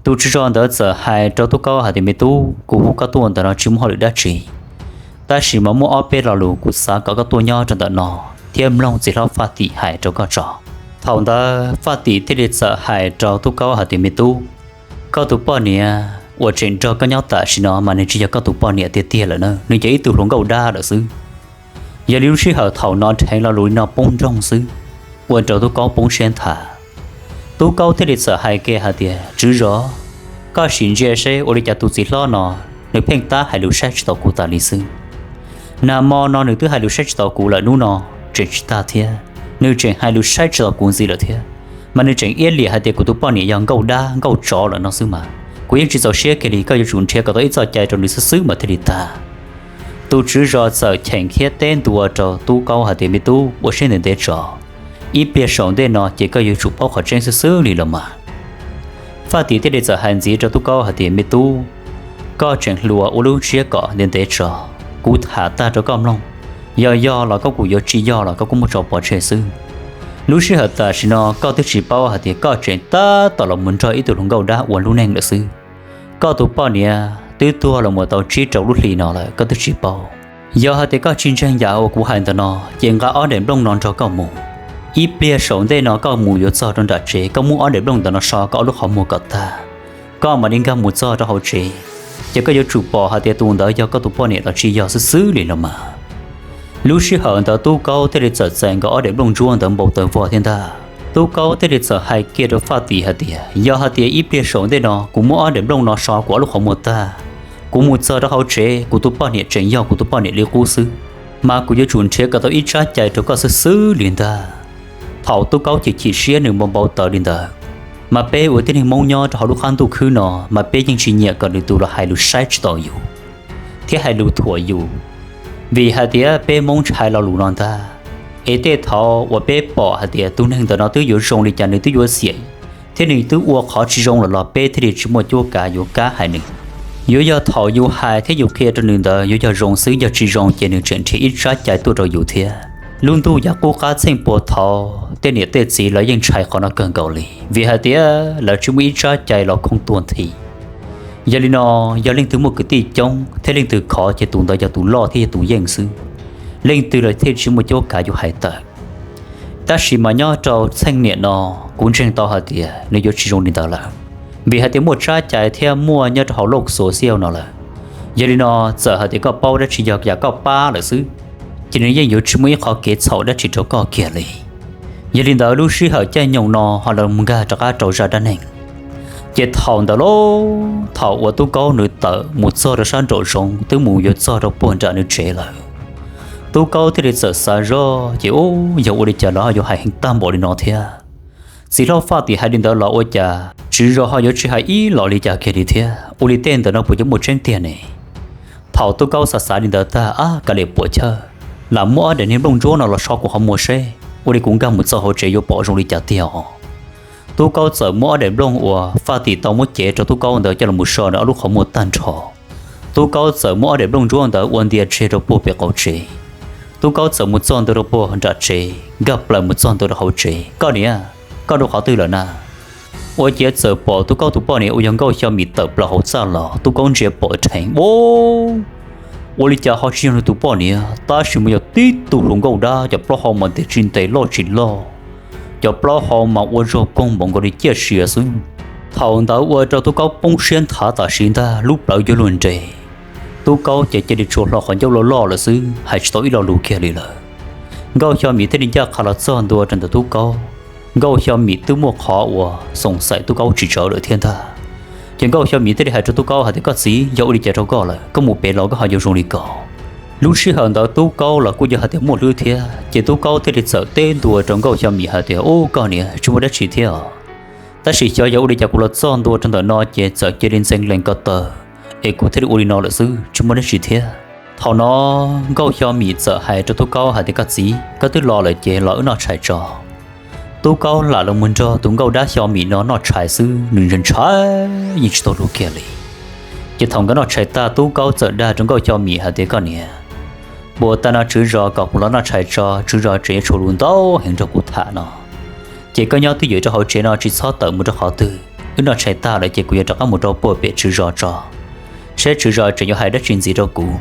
Tus tswv zos ntawd txawm hais rau Tub Kaub hais tias, Me tub, kuv hu koj tuaj ntawm no tsis muaj hauj lwm dab tsi, tab sis mas muaj ob peb lo lus kuv xav kom koj tuaj nyob rau ntawm no thiab mloog txiv hlob Faj Tim hais rau koj tso. Thaum ntawd Faj Tim thiaj li txawm hais rau Tub Kaub hais tias, Me tub, koj tus poj niam uas tseem nrog koj nyob tam sim no mas nws tsis yog koj tus poj niam tiag tiag lawm na, nws yog ib tug hluas nkauj dab lawm xwb. Yog li lub sij hawm thaum no dheev lo lus li no poob nrooj xwb, ua rau Tub Kaub poob siab nthav. Tub Kaub thiaj li txawm hais kiag hais tias, Tswv zos, koj sim ntsia seb ua li cas tus txiv hlob no nws pheej tab hais lus saib tsis taus kuv tas li xwb. Nag hmo no nws twb hais lus saib tsis taus kuv lawm, hnub no tseem tsis tag thiab, nws tseem hais lus saib tsis taus kuv ntxiv lawm thiab. Mas nws tseem iab liam hais tias kuv tus poj niam yog nkauj dab nkauj tsov lawm no xwb mas. Kuv yeej tsis txaus siab kiag li, koj yuav tsum nrhiav kom tau ib txoj cai rau nws xwb xwb mas thiaj li tag. Tus tswv zos txawm cheem thiab teb ntua rau Tub Kaub hais tias, Me tub, ua siab ntev ntev tso, ib pliag saum ntej no ces koj yuav tsum paub qhov tseeb xwb xwb li los mas. Faj Tim thiaj li txawm hais ntxiv rau Tub Kaub hais tias, Me tub, koj tseem hluas ua lub siab kom ntev ntev tso, kuv tham tag rau koj mloog. Yog yog los koj kuj yuav, tsis yog los koj kuj muab tso pov tseg xwb. Lub sij hawm tam sim no koj twb tsis paub hais tias koj tseem tab tom los mus nrog ib tug hluas nkauj dab ua lub neej lawm xwb. Koj tus poj niam twb tuag los mus tau tsib rau lub hli no lawm koj twb tsis paub. Yog hais tias koj tsis ntseeg yam uas kuv hais ntawm no ces nqa ob daim nplooj no nrog koj mus. Ib pliag saum ntej no koj mus yuav txog rau nram tsev, koj muab ob daim nplooj ntawm no so koj ob lub qhov muag kom tag, koj mam li nkag mus txog rau hauv tsev. Ces koj yuav tsum pom hais tias tus ntawd yog koj tus poj niam los tsis yog xwb xwb li los mas. Lub sij hawm ntawd Tub Kaub thiaj li txawm txais nkaus ob daim nplooj ntsuab ntawd npau taws vog thiab ntag. Tub Kaub thiaj li txawm hais kiag rau Faj Tim hais tias, Yog hais tias ib pliag saum ntej no kuv muab ob daim nplooj no so kuv ob lub qhov muag tag, kuv mus txog rau hauv tsev kuv tus poj niam tseem yog kuv tus poj niam li qub xwb, mas kuv yuav tsum nrhiav kom tau ib tsab cai rau koj xwb xwb li ntag. Thaum Tub Kaub chim chim siab nws npau npau taws li ntawd, mas peb ua tib neeg Hmoob nyob rau hauv lub qab ntuj khwb no mas peb yeej tsis nyiam kom lwm tus los hais lus saib tsis taus yus thiab hais lus thuam yus. Vim hais tias peb Hmoob tsis hais lo lus no ntag, es tej thaum uas peb pom hais tias tus neeg ntawm no twb yuav zoo li cas nws twb yuav xiam thiab nws twb ua qhov tsis zoo lawm los peb thiaj li tsis muaj cuab kav yuav kam hais nws. Yuav yog thaum yus hais thiab yus qhia rau nws ntawd yuav yog zoo xwb, yog tsis zoo ces nws tseem nrhiav ib tsab cai tuaj rau yus thiab. Lub ntuj yav qub qab txheej puag thaud tej niam tej txiv lawv yeej ntshai qhov no kawg nkaus li, vim hais tias lawv tsis muaj ib tsab cai los khooj tuag nthi. Yog li no, yog leej twg muaj kwv tij coob thiab leej twg khov ces tus ntawd yog tus loj thiab yog tus yeej xwb, leej twg los thiaj tsis muaj cuab kav yuav hais tawm. Tab sis mas nyob rau txheej niam no, kuv ntseeg tau hais tias nws yuav tsis zoo li ntawd lawm, vim hais tias muaj tsab cai thiab muaj nyob rau hauv loj xuav xiaj no lawm. Yog li no, txawm hais tias koj paub dab tsi yog yam koj pab lawm xwb, ces nws yeej yuav tsis muaj ib qhov kev txhaum dab tsi rau koj kiag li. Yog li ntawd lub sij hawm caij nyoog no ho los nkag rov qab rau zaj dab neeg. Ces thaum ntawd lauj, thaum uas Tub Kaub nws tawm mus txog rau sab nraum zoov twb mus yuav txog rau puag nram nws tsev lawm, Tub Kaub thiaj li txawm xav zoj ces, Ub, yog ua li cas lawv ho yuav hais heev tag npaum li no thiab? Txiv hlob Faj Tim hais li ntawd los ua cas tswv zos ho yuav tsis hais ib los li cas kiag li thiab? Ua li tej ntawm no puas yuav muaj tseeb tiag ne? Thaum Tub Kaub xav xav li ntawd tag, ab, kav liam puam chawj, lam muab ob daim niag nplooj ntsuab no los so kuv qhov muag seb ua li kuv nkag mus txog hauv tsev yuav pom zoo li cas tiag os. Tub Kaub txawm muab ob daim nplooj uas Faj Tim tau muab cev rau Tub Kaub ntawd coj los so nws ob lub qhov muag tag nrho. Tub Kaub txawm muab ob daim nplooj ntsuab ntawd ua ntias tseg rau puag pem qaum tsev. Tub Kaub txawm mus txog ntua rau puag nram tsev, nkag plaws mus txog ntua rau hauv tsev. Koj niam, koj rau qhov twg lawm na? Ua ciav txawm pom Tub Kaub tus poj niam uas yog Nkauj Xyo Mim tawm plaws hauv txaj los, Tub Kaub ntsia pom dheev, Ua, ua li cas ho tsis yog nws tus poj niam, tab sis mas yog tib tug hluas nkauj dab, cov plaub hau mas ntev tsis ntev loj tsis loj, cov plaub hau mas ua zog koog npaum nkaus li ciaj sia xwb. Thaum ntawd ua rau Tub Kaub poob siab nthav tam sim ntag, lub plawv yuav luag nres. Tub Kaub ces cia li tsuas hlo qhov ncauj loj loj lawm xwb, hais tsis tau ib lo lus kiag li lawm. Nkauj Xyo Mim thiaj li ncaj qha los txog ntua rau ntawm Tub Kaub, Nkauj Xyo Mim twb muaj qhov uas xoom xaim Tub Kaub tsis tsawv lawm thiab ntag. Ces Nkauj Xyo Mim thiaj li hais rau Tub Kaub hais tias, koj txiv, yog ua li cas rau koj lawm, koj mus pem los koj ho yuav zoo li ko? Lub sij hawm ntawd Tub Kaub los kuj yog hais tias muaj hlwb thiab, ces Tub Kaub thiaj li txawm teb ntua rau Nkauj Xyo Mim hais tias, ub, koj niam, tsis muaj dab tsi thiab os. Tab sis xyov yog ua li cas kuv los txog ntua rau ntawm no ces txawm cia li ntxeev lees ko taw, es kuv thiaj li ua li no lawm xwb, tsis muaj dab tsi thiab. Thaum no Nkauj Xyo Mim txawm hais rau Tub Kaub hais tias, koj txiv, koj twb los lawm ces los wb noj tshais tso. Tub Kaub lam los mus nrog tus nkauj dab Xyo Mim no noj tshais xwb, nws ntshai ntshai yeej tsis tau luag kiag li. Ces thaum nkawd noj tshais tag, Tub Kaub txawm dag rau Nkauj Xyo Mim hais tias, koj niam, puag ta no tswv zos kom kuv los noj tshais tso, tswv zos tseem yuav tshuav lus ntau heev nrog kuv tham no. Ces koj nyob twj ywm rau hauv tsev no, tsis txhob tawm mus rau qhov twg. Wb noj tshais tag lawm ces kuv yuav rov qab mus rau puag pem tswv zos tso, seb tswv zos tseem yuav hais dab tsi ntxiv rau kuv.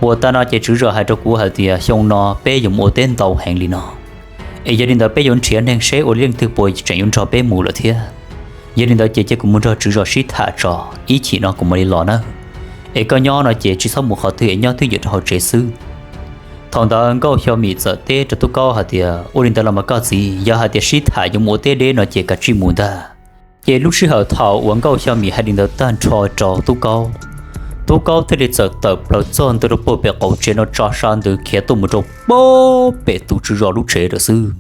Puag ta no ces tswv zos hais rau kuv hais tias xyoo no peb yuav mus ua teb ntau heev li no, es yog li ntawd peb yuav nrhiav neeg seb ua leej twg puas tseem yuav nrog peb mus lawm thiab. Yog li ntawd ces cia kuv mus nrog tswv zos sib tham tso, ib chim no kuv mam li los nawb. Es koj nyob no ces tsis txhob mus qhov twg, es nyob twj ywm rau hauv tsev xwb. Thaum ntawd Nkauj Xyo Mim txawm teb rau Tub Kaub hais tias, ua li ntawd los mas koj txiv, yog hais tias sib tham yuav mus ua teb deb no ces kav tsij mus ntag. Ces lub sij hawm thaum uas Nkauj Xyo Mim hais li ntawd tag nrho rau Tub Kaub, Tub Kaub thiaj li txawm tawm plaws txog ntua rau puag pem qaum tsev no tso sab ntws khiav tuaj mus rau puag pem tus tswv zos lub tsev lawm xwb.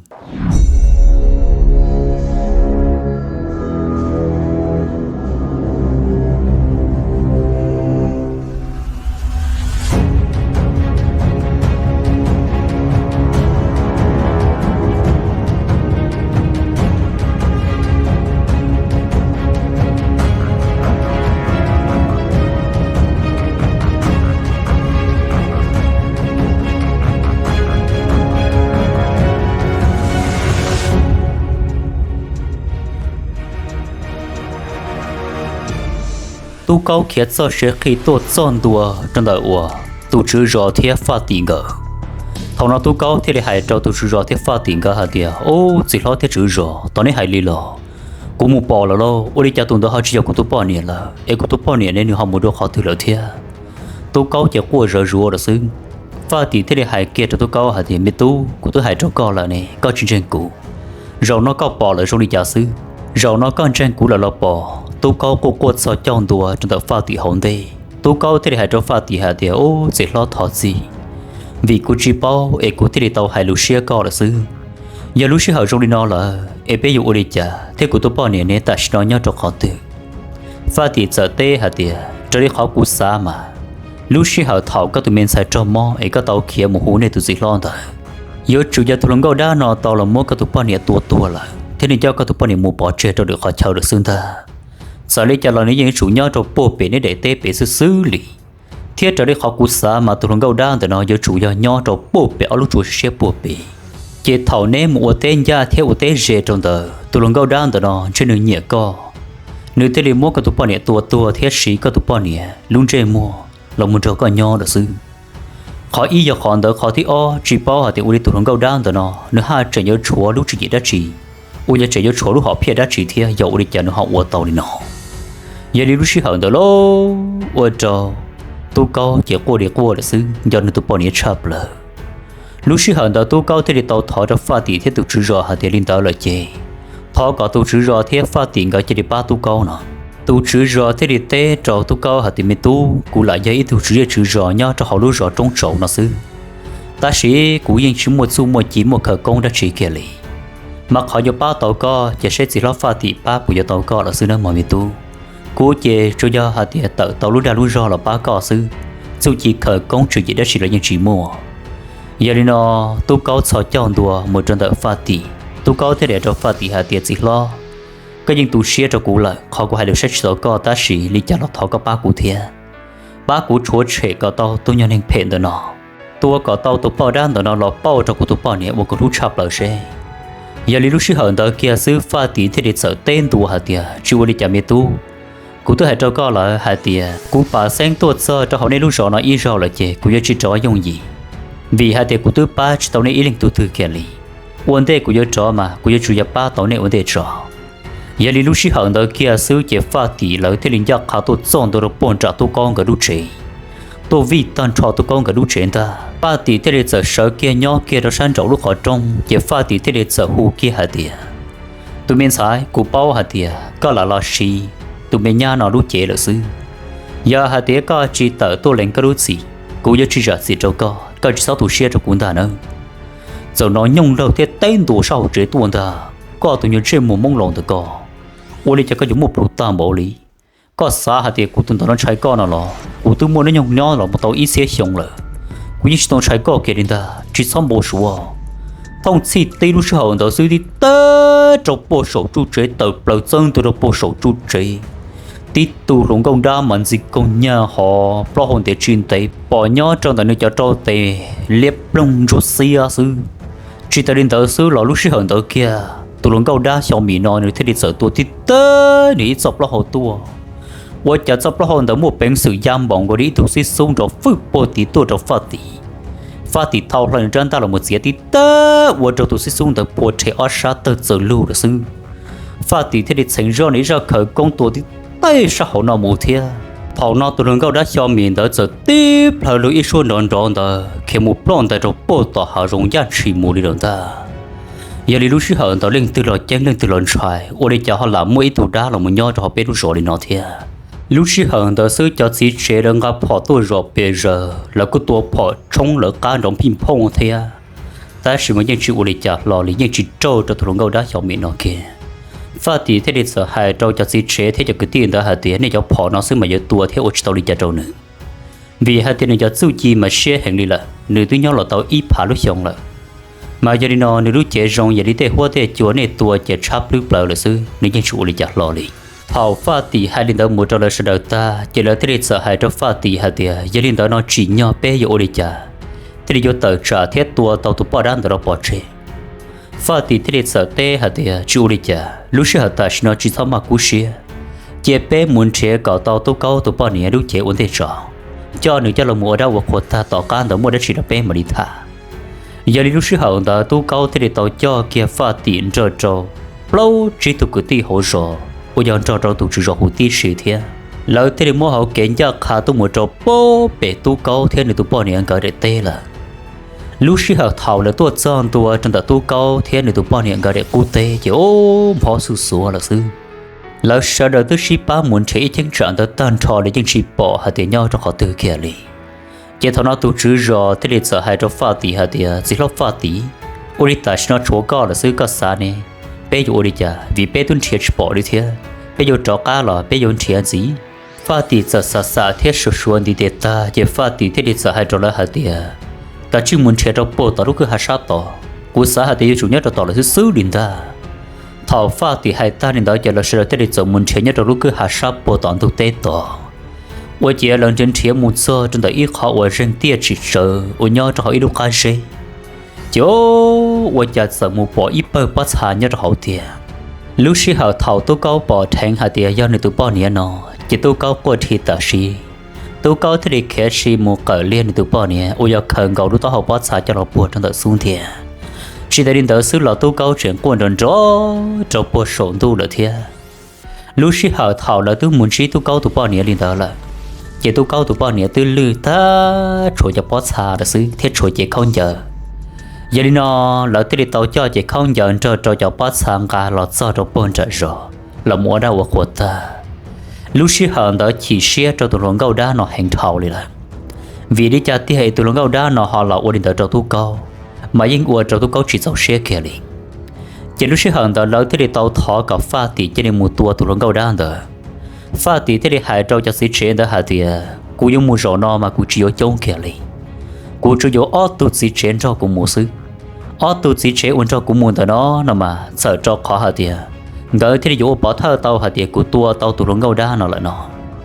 Tub Kaub khiav txoj siav qhi tuaj txog ntua rau ntawm uas tus tswv zos thiab Faj Tim nkawd. Thaum no Tub Kaub thiaj li hais rau tus tswv zos thiab Faj Tim nkawd hais tias, ub, txiv hlob thiab tswv zos, tos neb hais li los? Kuv mus pom lawm lauj, ua li cas tus ntawd ho tsis yog kuv tus poj niam lawm, es kuv tus poj niam ne nws ho mus dua qhov twg lawm thiab? Tub Kaub ces quaj zawv zuav lawm xwb. Faj Tim thiaj li hais kiag rau Tub Kaub hais tias, me tub, kuv twb hais rau koj lawm ne, koj tsis ntseeg kuv. Zaum no koj pom lawm zoo li cas xwb? Zaum no koj ntseeg kuv lawm los pom? Tub Kaub quaj quaj txhos caug ntua rau ntawm Faj Tim hauv ntej. Tub Kaub thiaj li hais rau Faj Tim hais tias, ub, txiv hlob thov txim, vim kuv tsis paub es kuv thiaj li tau hais lus siab koj lawm xwb. Yog lub sij hawm zoo li no lawm es peb yuav ua li cas thiab kuv tus poj niam ne tam sim no nyob rau qhov twg? Faj Tim txawm teb hais tias, raws li qhov kuv xav mas, lub sij hawm thaum koj tus me ntxhais raug mob es koj tau khiav mus hu nej tus txiv hlob ntawd, yuav tsum yog tus hluas nkauj dab no tau los muab koj tus poj niam tua tuag lawm thiab nws coj koj tus poj niam mus pov tseg rau lwm qhov chaw lawm xwb ntag. Txawm li cas los nws yeej yuav tsum nyob rau puag pem neb daim teb pem xwb xwb li. Thiab raws li qhov kuv xav mas tus hluas nkauj dab ntawm no yuav tsum yog nyob rau puag pem ob lub tsuas siab puag pem. Ces thaum neb mus ua teb ncaj thiab ua teb ze rau ntawd, tus hluas nkauj dab ntawm no ntshe nws nyiam koj, nws thiaj li muab koj tus poj niam tua tuag thiab siv koj tus poj niam lub ntsej muag los mus nrog koj nyob lawm xwb. Qhov ib yog qhov ntawd, qhov thib ob tsis paub hais tias ua li tus hluas nkauj dab ntawm no nws haj tseem yuav tshuav lub tswv yim dab tsi, uas yog tseem yuav tshuav lub hom phiaj dab tsi thiab, yog ua li cas nws ho ua tau li no. Yog li lub sij hawm ntawd lauj, ua rau Tub Kaub ces quaj li quaj lawm xwb, nco nws tus poj niam tshaj plaws. Lub sij hawm ntawd Tub Kaub thiaj li tau thov rau Faj Tim thiab tus tswv zos hais tias, li ntawd lawm ces thov kom tus tswv zos thiab Faj Tim nkawd cia li pab Tub Kaub no. Tus tswv zos thiaj li teb rau Tub Kaub hais tias, me tub, kuv lam yog ib tug tswv zej tswv zos nyob rau hauv lub zos roob tsaus no xwb, tab sis kuv yeej tsis muaj txuj muaj ci muaj khawv koob dab tsi kiag li. Mas qhov yuav pab tau koj ces seb txiv hlob Faj Tim pab puas yuav tau koj lawm xwb nawb mog me tub. Kuv ces tsuas yog hais tias tawm tau lub dag lub zog los pab koj xwb, txuj ci khawv koob tswv yim dab tsi los yeej tsis muaj. Yog li no, Tub Kaub txhos caug ntua mus rau ntawm Faj Tim. Tub Kaub thiaj li hais rau Faj Tim hais tias, txiv hlob, koj yeej tu siab rau kuv lawm, qhov kuv hais lus saib tsis taus koj, tab sis li cas los thov koj pab kuv thiab, pab kuv tshuav tshem kom tau tus nyuag neeg phem ntawm no, tua kom tau tus poj dab ntawm no los pauj rau kuv tus poj niam uas kuv hlub tshaj plaws seb. Yog li lub sij hawm ntawd kiag xwb Faj Tim thiaj li txawm teb ntua hais tias, tsis ua li cas me tub, kuv twb hais rau koj lawm hais tias kuv pam xeeb tuaj txog rau hauv nej lub zos no ib zaug lawm ces kuv yuav tsis rov yooj yim, vim hais tias kuv twb pab tsis tau nej ib leej tug twg kiag li. Ua ntej kuv yuav rov mas kuv yuav tsum yog pab tau nej ua ntej tso. Yog li lub sij hawm ntawd kiag xwb ces Faj Tim lawv thiaj li ncaj qha tuaj txog ntua rau puag nram Tub Kaub nkawd lub tsev, tuaj vij tag nrho Tub Kaub nkawd lub tsev ntag. Faj Tim thiaj li txawm sawv kiag nyob kiag rau sab nraum lub qhov rooj, ces Faj Tim thiaj li txawm hu kiag hais tias, Tus me ntxhais, kuv paub hais tias koj lam los siv tus me nyab no lub cev lawm xwb. Yog hais tias koj tsis tawm tuaj lees koj lub txim, kuv yuav tsis zam txim rau koj, koj tsis txhob tu siab rau kuv ntag nawb. Txawm hnov Nyooj Laug thiab teb ntua sab hauv tsev tuaj ntag, koj tus nyuag ntsej muag Hmoob laus ntawm koj, ua li cas koj yuav muaj plhus tag npaum li? Koj xav hais tias kuv tus ntawm no ntshai koj no los? Kuv twb muaj hnub nyoog nyob los mus tau ib txhiab xyoo lawm, kuv yeej tsis tau ntshai koj kiag li ntag, tsis txhob npau suav. Thooj txhij tib lub sij hawm ntawd xwb tib teb rau puag saum tsuj tsev, tawm plaws txawb ntua rau puag saum tsuj tsev. Tib tug hluas nkauj dab mas ntxim koog nyag hov plaub hau ntev tsis ntev pom nyob rau ntawm nws cov rau tes liab ploog ntsuag xiab xwb. Tsis tas li ntawd xwb los lub sij hawm ntawd kiag tus hluas nkauj dab Xyo Mim no nws thiaj li txawm tua tib teb nws ib txoj plaub hau tuaj. Ua cas txoj plaub hau ntawd muaj peev xwm ya npaum nkaus li ib tug xib xub nrov fwj puag tid tuaj rau Faj Tim. Faj Tim thau hlo nws rab ntaj los mus txiav tib teb ua rau tus xib xub ntawd phua rhe ob sab tawg txaws lug lawm xwb. Faj Tim thiaj li txheev zoj nws ib zaj khawv koob tua tib teb sab hauv no mus thiab. Thaum no tus hluas nkauj dab Xyo Mim ntawd txawm tib plhaw lug ib suab nrov nrov ntawd khiav mus ploj ntais rau puag tom hav zoov yaj ntshis mus li lawm ntag. Yog li lub sij hawm ntawd leej twg los ceeb leej twg los ntshai, ua li cas ho lam muaj ib tug dab los mus nyob rau hauv peb lub zos li no thiab. Lub sij hawm ntawd xwb cov txiv tsev lawv nqa phom tuaj zom pes zaws, lawv kuj tua phom tshoob lawv qab nrov phij phooj thiab, tab sis mas yeej tsis ua li cas hlo li, yeej tsis raug rau tus hluas nkauj dab Xyo Mim no kiag. Faj Tim thiaj li txawm hais rau cov txiv tsev thiab cov kwv tij ntawd hais tias nej cov phom no xwb mas yuav tua thiab ua tsis tau li cas rau nws, vim hais tias nws cov txuj ci mas siab heev li lawm, nws twb nyob los tau ib phav lub xyoo lawm. Mas yog li no nws lub cev zoo yam li tej huab tej cua, nej tua ces tshab plwb plaws lawm xwb, nws yeej tsis ua li cas hlo li. Thaum Faj Tim hais li ntawd mus rau lawv sawv daws tag ces lawv thiaj li txawm hais rau Faj Tim hais tias yog li ntawd no tsim nyog peb yuav ua li cas thiaj li yuav tawm tsam thiab tua tau tus poj dab ntawd rau pov tseg. Faj Tim thiaj li txawm teb hais tias tsis ua li cas, lub sij hawm tam sim no tsis txhob maj kub siab, cia peb mus nrhiav kom tau Tub Kaub tus poj niam lub cev ua ntej tso, coj nws coj los mus ua dab ua qhua tag tom qab ntawd muaj dab tsi los peb mam li tham. Yog li lub sij hawm ntawd Tub Kaub thiaj li tau coj kiag Faj Tim nrog rau plaub tsib tug kwv tij hauv zos uas yog nrog rau tus tswv zos huv tib si thiab, lawv thiaj li muab hauv kev ncaj qha tuaj mus rau puag pem Tub Kaub thiab nws tus poj niam nkawd daim teb lawm. Lub sij hawm thaum lawv tuaj txog ntua rau ntawm Tub Kaub thiab nws tus poj niam nkawd daim qub teb ces ub, nphob xuj xuav lawm xwb. Lawv sawv daws twb sib pab mus nrhiav ib cheeb tsam ntawd tag nrho li yeej tsis pom hais tias nyob rau qhov twg kiag li. Ces thaum no tus tswv zos thiaj li txawm hais rau Faj Tim hais tias txiv hlob Faj Tim, ua li tam sim no tshuav koj lawm xwb, koj xav ne, peb yuav ua li cas? Vim peb twb nrhiav tsis pom li thiab, peb yuav rov qab los peb yuav nrhiav ntxiv? Faj Tim txawm xam xam thiab suav suav ntiv tes tag ces Faj Tim thiaj li txawm hais rau lawv hais tias kav tsij mus nrhiav rau puag tom lub kwj ha sab tod, kuv xav hais tias yuav tsum nyob rau tom lawm xwb xwb li ntag. Thaum Faj Tim hais tag li ntawd ces lawv sawv daws thiaj li txawm mus nrhiav nyob rau lub kwj ha sab puag tom ntug teb tod. Ua ciav lawv nrhiav nrhiav mus txog rau ntawm ib qho uas zeeg tiaj tsis tsawv uas nyob rau hauv ib lub qab zeb, ces ua cas txawm mus pom ib pawg pob txha nyob rau hauv tiag. Lub sij hawm thaum Tub Kaub pom dheev hais tias yog nws tus poj niam no, ces Tub Kaub quaj dhi tam sim, Tub Kaub thiaj li khiav si mus qawm liag nws tus poj niam uas yog khaws nkaus lub taub hau pob txha coj los puag rau ntawm xub ntiag. Tsis tas li ntawd xwb los Tub Kaub tseem quaj nrov nrov rau puag saum ntuj lawm thiab. Lub sij hawm thaum lawv twb mus ntsib Tub Kaub tus poj niam li ntawd lawm, ces Tub Kaub tus poj niam twb lwj tag tshuav cov pob txha lawm xwb thiab tshuav cev khaub ncaws. Yog li no, lawv thiaj li tau coj cev khaub ncaws nrog rau cov pob txha nqa los txog rau puag nram zos los mus ua dab ua qhua tag. Lub sij hawm ntawd chim siab rau tus hluas nkauj dab no heev dhau li lawm. Vim li cas tiag es tus hluas nkauj dab no ho los ua li ntawd rau Tub Kaub, mas yeej ua rau Tub Kaub tsis txaus siab kiag li. Ces lub sij hawm ntawd lawv thiaj li tau thov kom Faj Tim cia li mus tua tus hluas nkauj dab ntawd. Faj Tim thiaj li hais rau cov txiv tsev ntawd hais tias kuv yuav mus zaum no mas kuv tsis yuav coob kiag li, kuv tsuas yuav ob tug txiv tsev nrog kuv mus xwb. Ob tug txiv tsev uas nrog kuv mus ntawm no no mas txawm rau qhov hais tias nkawd thiaj li yuav ua pov thawj tau hais tias kuv tua tau tus hluas nkauj dab no lawm no.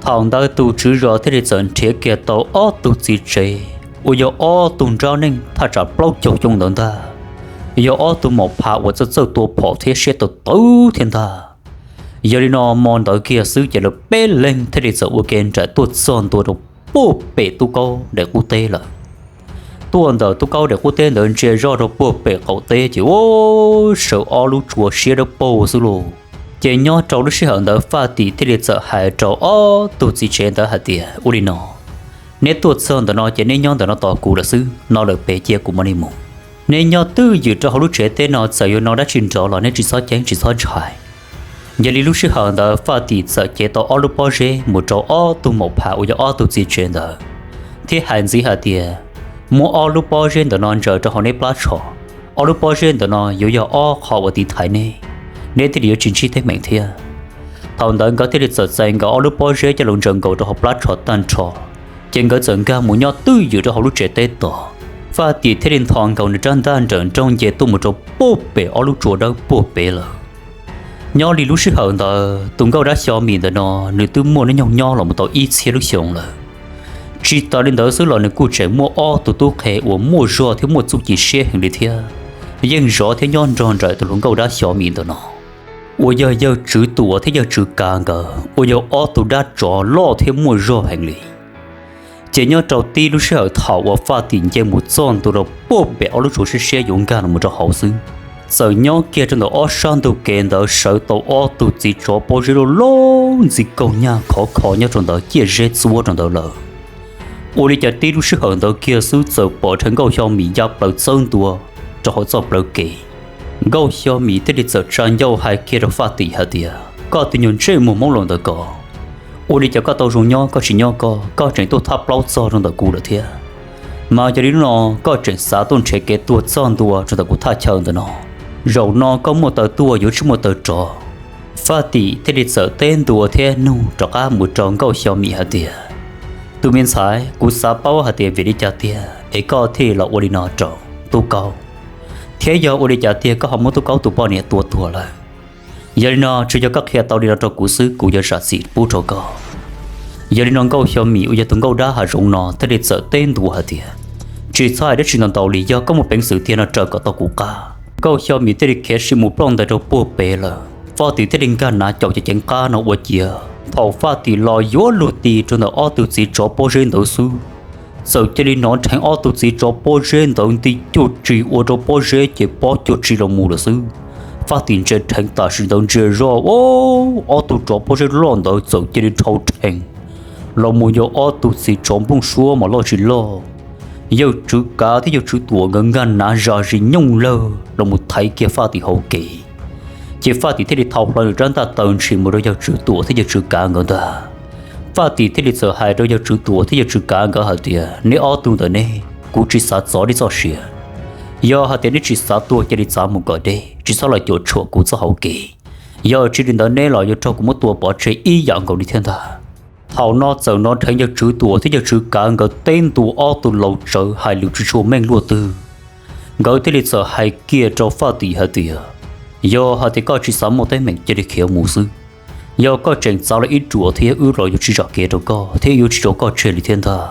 Thaum ntawd tus tswv zos thiaj li txawm nrhiav kiag tau ob tug txiv tsev uas yog ob tug nrab neej thaj tsam plaub caug xyoo ntawd ntag, yog ob tug maum pha uas txawj txawj tua phom thiab siab tawv tawv thiab ntag. Yog li no hmo ntawd kiag xwb ces lawv peb leeg thiaj li txawm ua ke nraim tuaj txog ntua rau puag pem Tub Kaub daim qub teb lawm. Tuaj ntawm Tub Kaub daim qub teb ntawd ntsia zoj rau puag pem qaum teb ces ua sawv ob lub tsua siab dawb paug xwb lauj. Ces nyob rau lub sij hawm ntawd Faj Tim thiaj li txawm hais rau ob tug txiv tsev ntawd hais tias ua li no, neb tuaj txog ntawm no ces neb nyob ntawm no tos kuv lawm xwb, no lawm pem cia kuv mam li mus. Neb nyob twj ywm rau hauv lub tsev teb no, txawm yuav ua dab tsi nrov los neb tsis txhob ceeb tsis txhob ntshai. Yog li lub sij hawm ntawd Faj Tim txawm cev tau ob lub pob zeb mus rau ob tug maum phas uas yog ob tug txiv tsev ntawd, thiab hais ntxiv hais tias, muab ob lub pob zeb ntawm no ntsaws rau hauv neb plab tsho. Ob lub pob zeb ntawm no yuav yog ob qho uas tiv thaiv neb, neb thiaj li yuav tsis ntsib teeb meem thiab. Thaum ntawd nkawd thiaj li txawm txais nkawd ob lub pob zeb coj los ntsaws nkaus rau hauv plab tsho tag nrho, ces nkawd txawm nkag mus nyob twj ywm rau hauv lub tsev teb tod. Faj Tim thiaj li nthos nkaus nws rab ntaj nrawm nrooj nce tuaj mus rau puag pem ob lub tsua dawb puag pem lawm. Nyob li lub sij hawm ntawd tus nkauj dab xyo mim ntawm no, nws twb muaj hnub nyoog nyob los mus tau ib txhiab lub xyoo lawm. Tsis tas li ntawd xwb los nws kuj tseem muaj ob tug tub qhe uas muaj zog thiab muaj txuj ci siab heev li thiab, yeej zov thiab nyob nrog nraim tus hluas nkauj dab xyo mim ntawm no, uas yog yawg Tswv Tuam thiab yawg Tswv Kav nkawd uas yog ob tug dab tsov loj thiab muaj zog heev li. Ces nyob rau tib lub sij hawm thaum uas Faj Tim nce mus txog ntua rau puag pem ob lub tsua siab siab yuav nkag los mus rau hauv xwb, txawm nyob kiag rau ntawm ob sab ntug kev ntawd sawv tau ob tug txiv tsov pob zeb loj loj ntxim kaug nyag khov kho nyob rau ntawd ciaj zeb txuab rau ntawd lawm. Ua li cas tib lub sij hawm ntawd kiag xwb txawm pom rheev nkauj xyo mim ya plaws txawb ntua rau hauv txoj plawv kev. Nkauj xyo mim thiaj li txawm tsa ncauj hais kiag rau Faj Tim hais tias, koj tus nyuag ntsej muag Hmoob laus ntawd koj, ua li cas koj tau zoo nyob koj tsis nyob koj, koj tseem tuaj thab plaub txog rau ntawm kuv lawm thiab? Mas yog li no koj tseem xav tuaj nrhiav kev tuag txog ntua rau ntawm kuv thaj chaw ntawm no. Zaum no koj muaj taw tuaj yuav tsis muaj taw rov. Faj Tim thiaj li txawm teb ntua thiab nug rov qab mus rau nkauj xyo mim hais tias, tus me ntxhais, kuv xav paub hais tias vim li cas tiag es koj thiaj los ua li no rau Tub Kaub, thiab yog ua li cas tiag koj ho muab Tub Kaub tus poj niam tua tuag lawm? Yog li no tsuas yog koj qhia tau li no rau kuv xwb kuv yuav zam txim pub rau koj. Yog li no nkauj xyo mim uas yog tus nkauj dab hav zoov no thiaj li txawm teb ntua hais tias, tsis txhob hais dab tsi ntau ntau li, yog koj muaj peev xwm tiag no raws kom tau kuv qab. Nkauj xyo mim thiaj li khiav sim mus ploj ntais rau puag pem lawm. Faj Tim thiaj li nkag nav caum ceev ceev qab no ua ciav thaum Faj Tim los yuav luag ti rau ntawm ob tug txiv tsov pob zeb ntawd xwb, txawm cia li hnov rheev ob tug txiv tsov pob zeb ntawd nti cuag tsi ua rau pob zeb ces pob cuag tsi los mus lawm xwb. Faj Tim ntsia rheev tam sim ntawd ntsia zoj, ob tug tsov pob zeb loj ntawd txawm cia li dhau rheev los mus yog ob tug txiv tsov nplooj suab mas loj tsis loj. Yawg Tswv Kav thiab yawg Tswv Tuam nkawd nkag nav zam zis nyooj lawg los mus thaiv kiag Faj Tim hauv kev. Ces Faj Tim thiaj li thau hlo nws rab ntaj taw ntshis mus rau yawg Tswv Tuam thiab yawg Tswv Kav nkawd ntag. Faj Tim thiaj li txawm hais rau yawg Tswv Tuam thiab yawg Tswv Kav nkawd hais tias, neb ob tug ntawm ne, kuv tsis xav txov neb txoj sia. Yog hais tias neb tsis xav tuag cia li txav mus kom deb, tsis txhob los cuam tshuam kuv txoj hauv kev. Yog tsis li ntawd neb los yuav raug kuv muab tua pov tseg ib yam nkaus li thiab ntag. Thaum no txawm hnov rheev yawg Tswv Tuam thiab yawg Tswv Kav nkawd teb ntua ob tug laus tsawv hais lus tsis tshua meej luaj twg. Nkawd thiaj li txawm hais kiag rau Faj Tim hais tias, yog hais tias koj tsis xav muaj teeb meem cia li khiav mus xwb. Yog koj tseem txav los ib ruam thiab wb los yuav tsis zam kev rau koj thiab yuav tsis tso koj tseg li thiab ntag.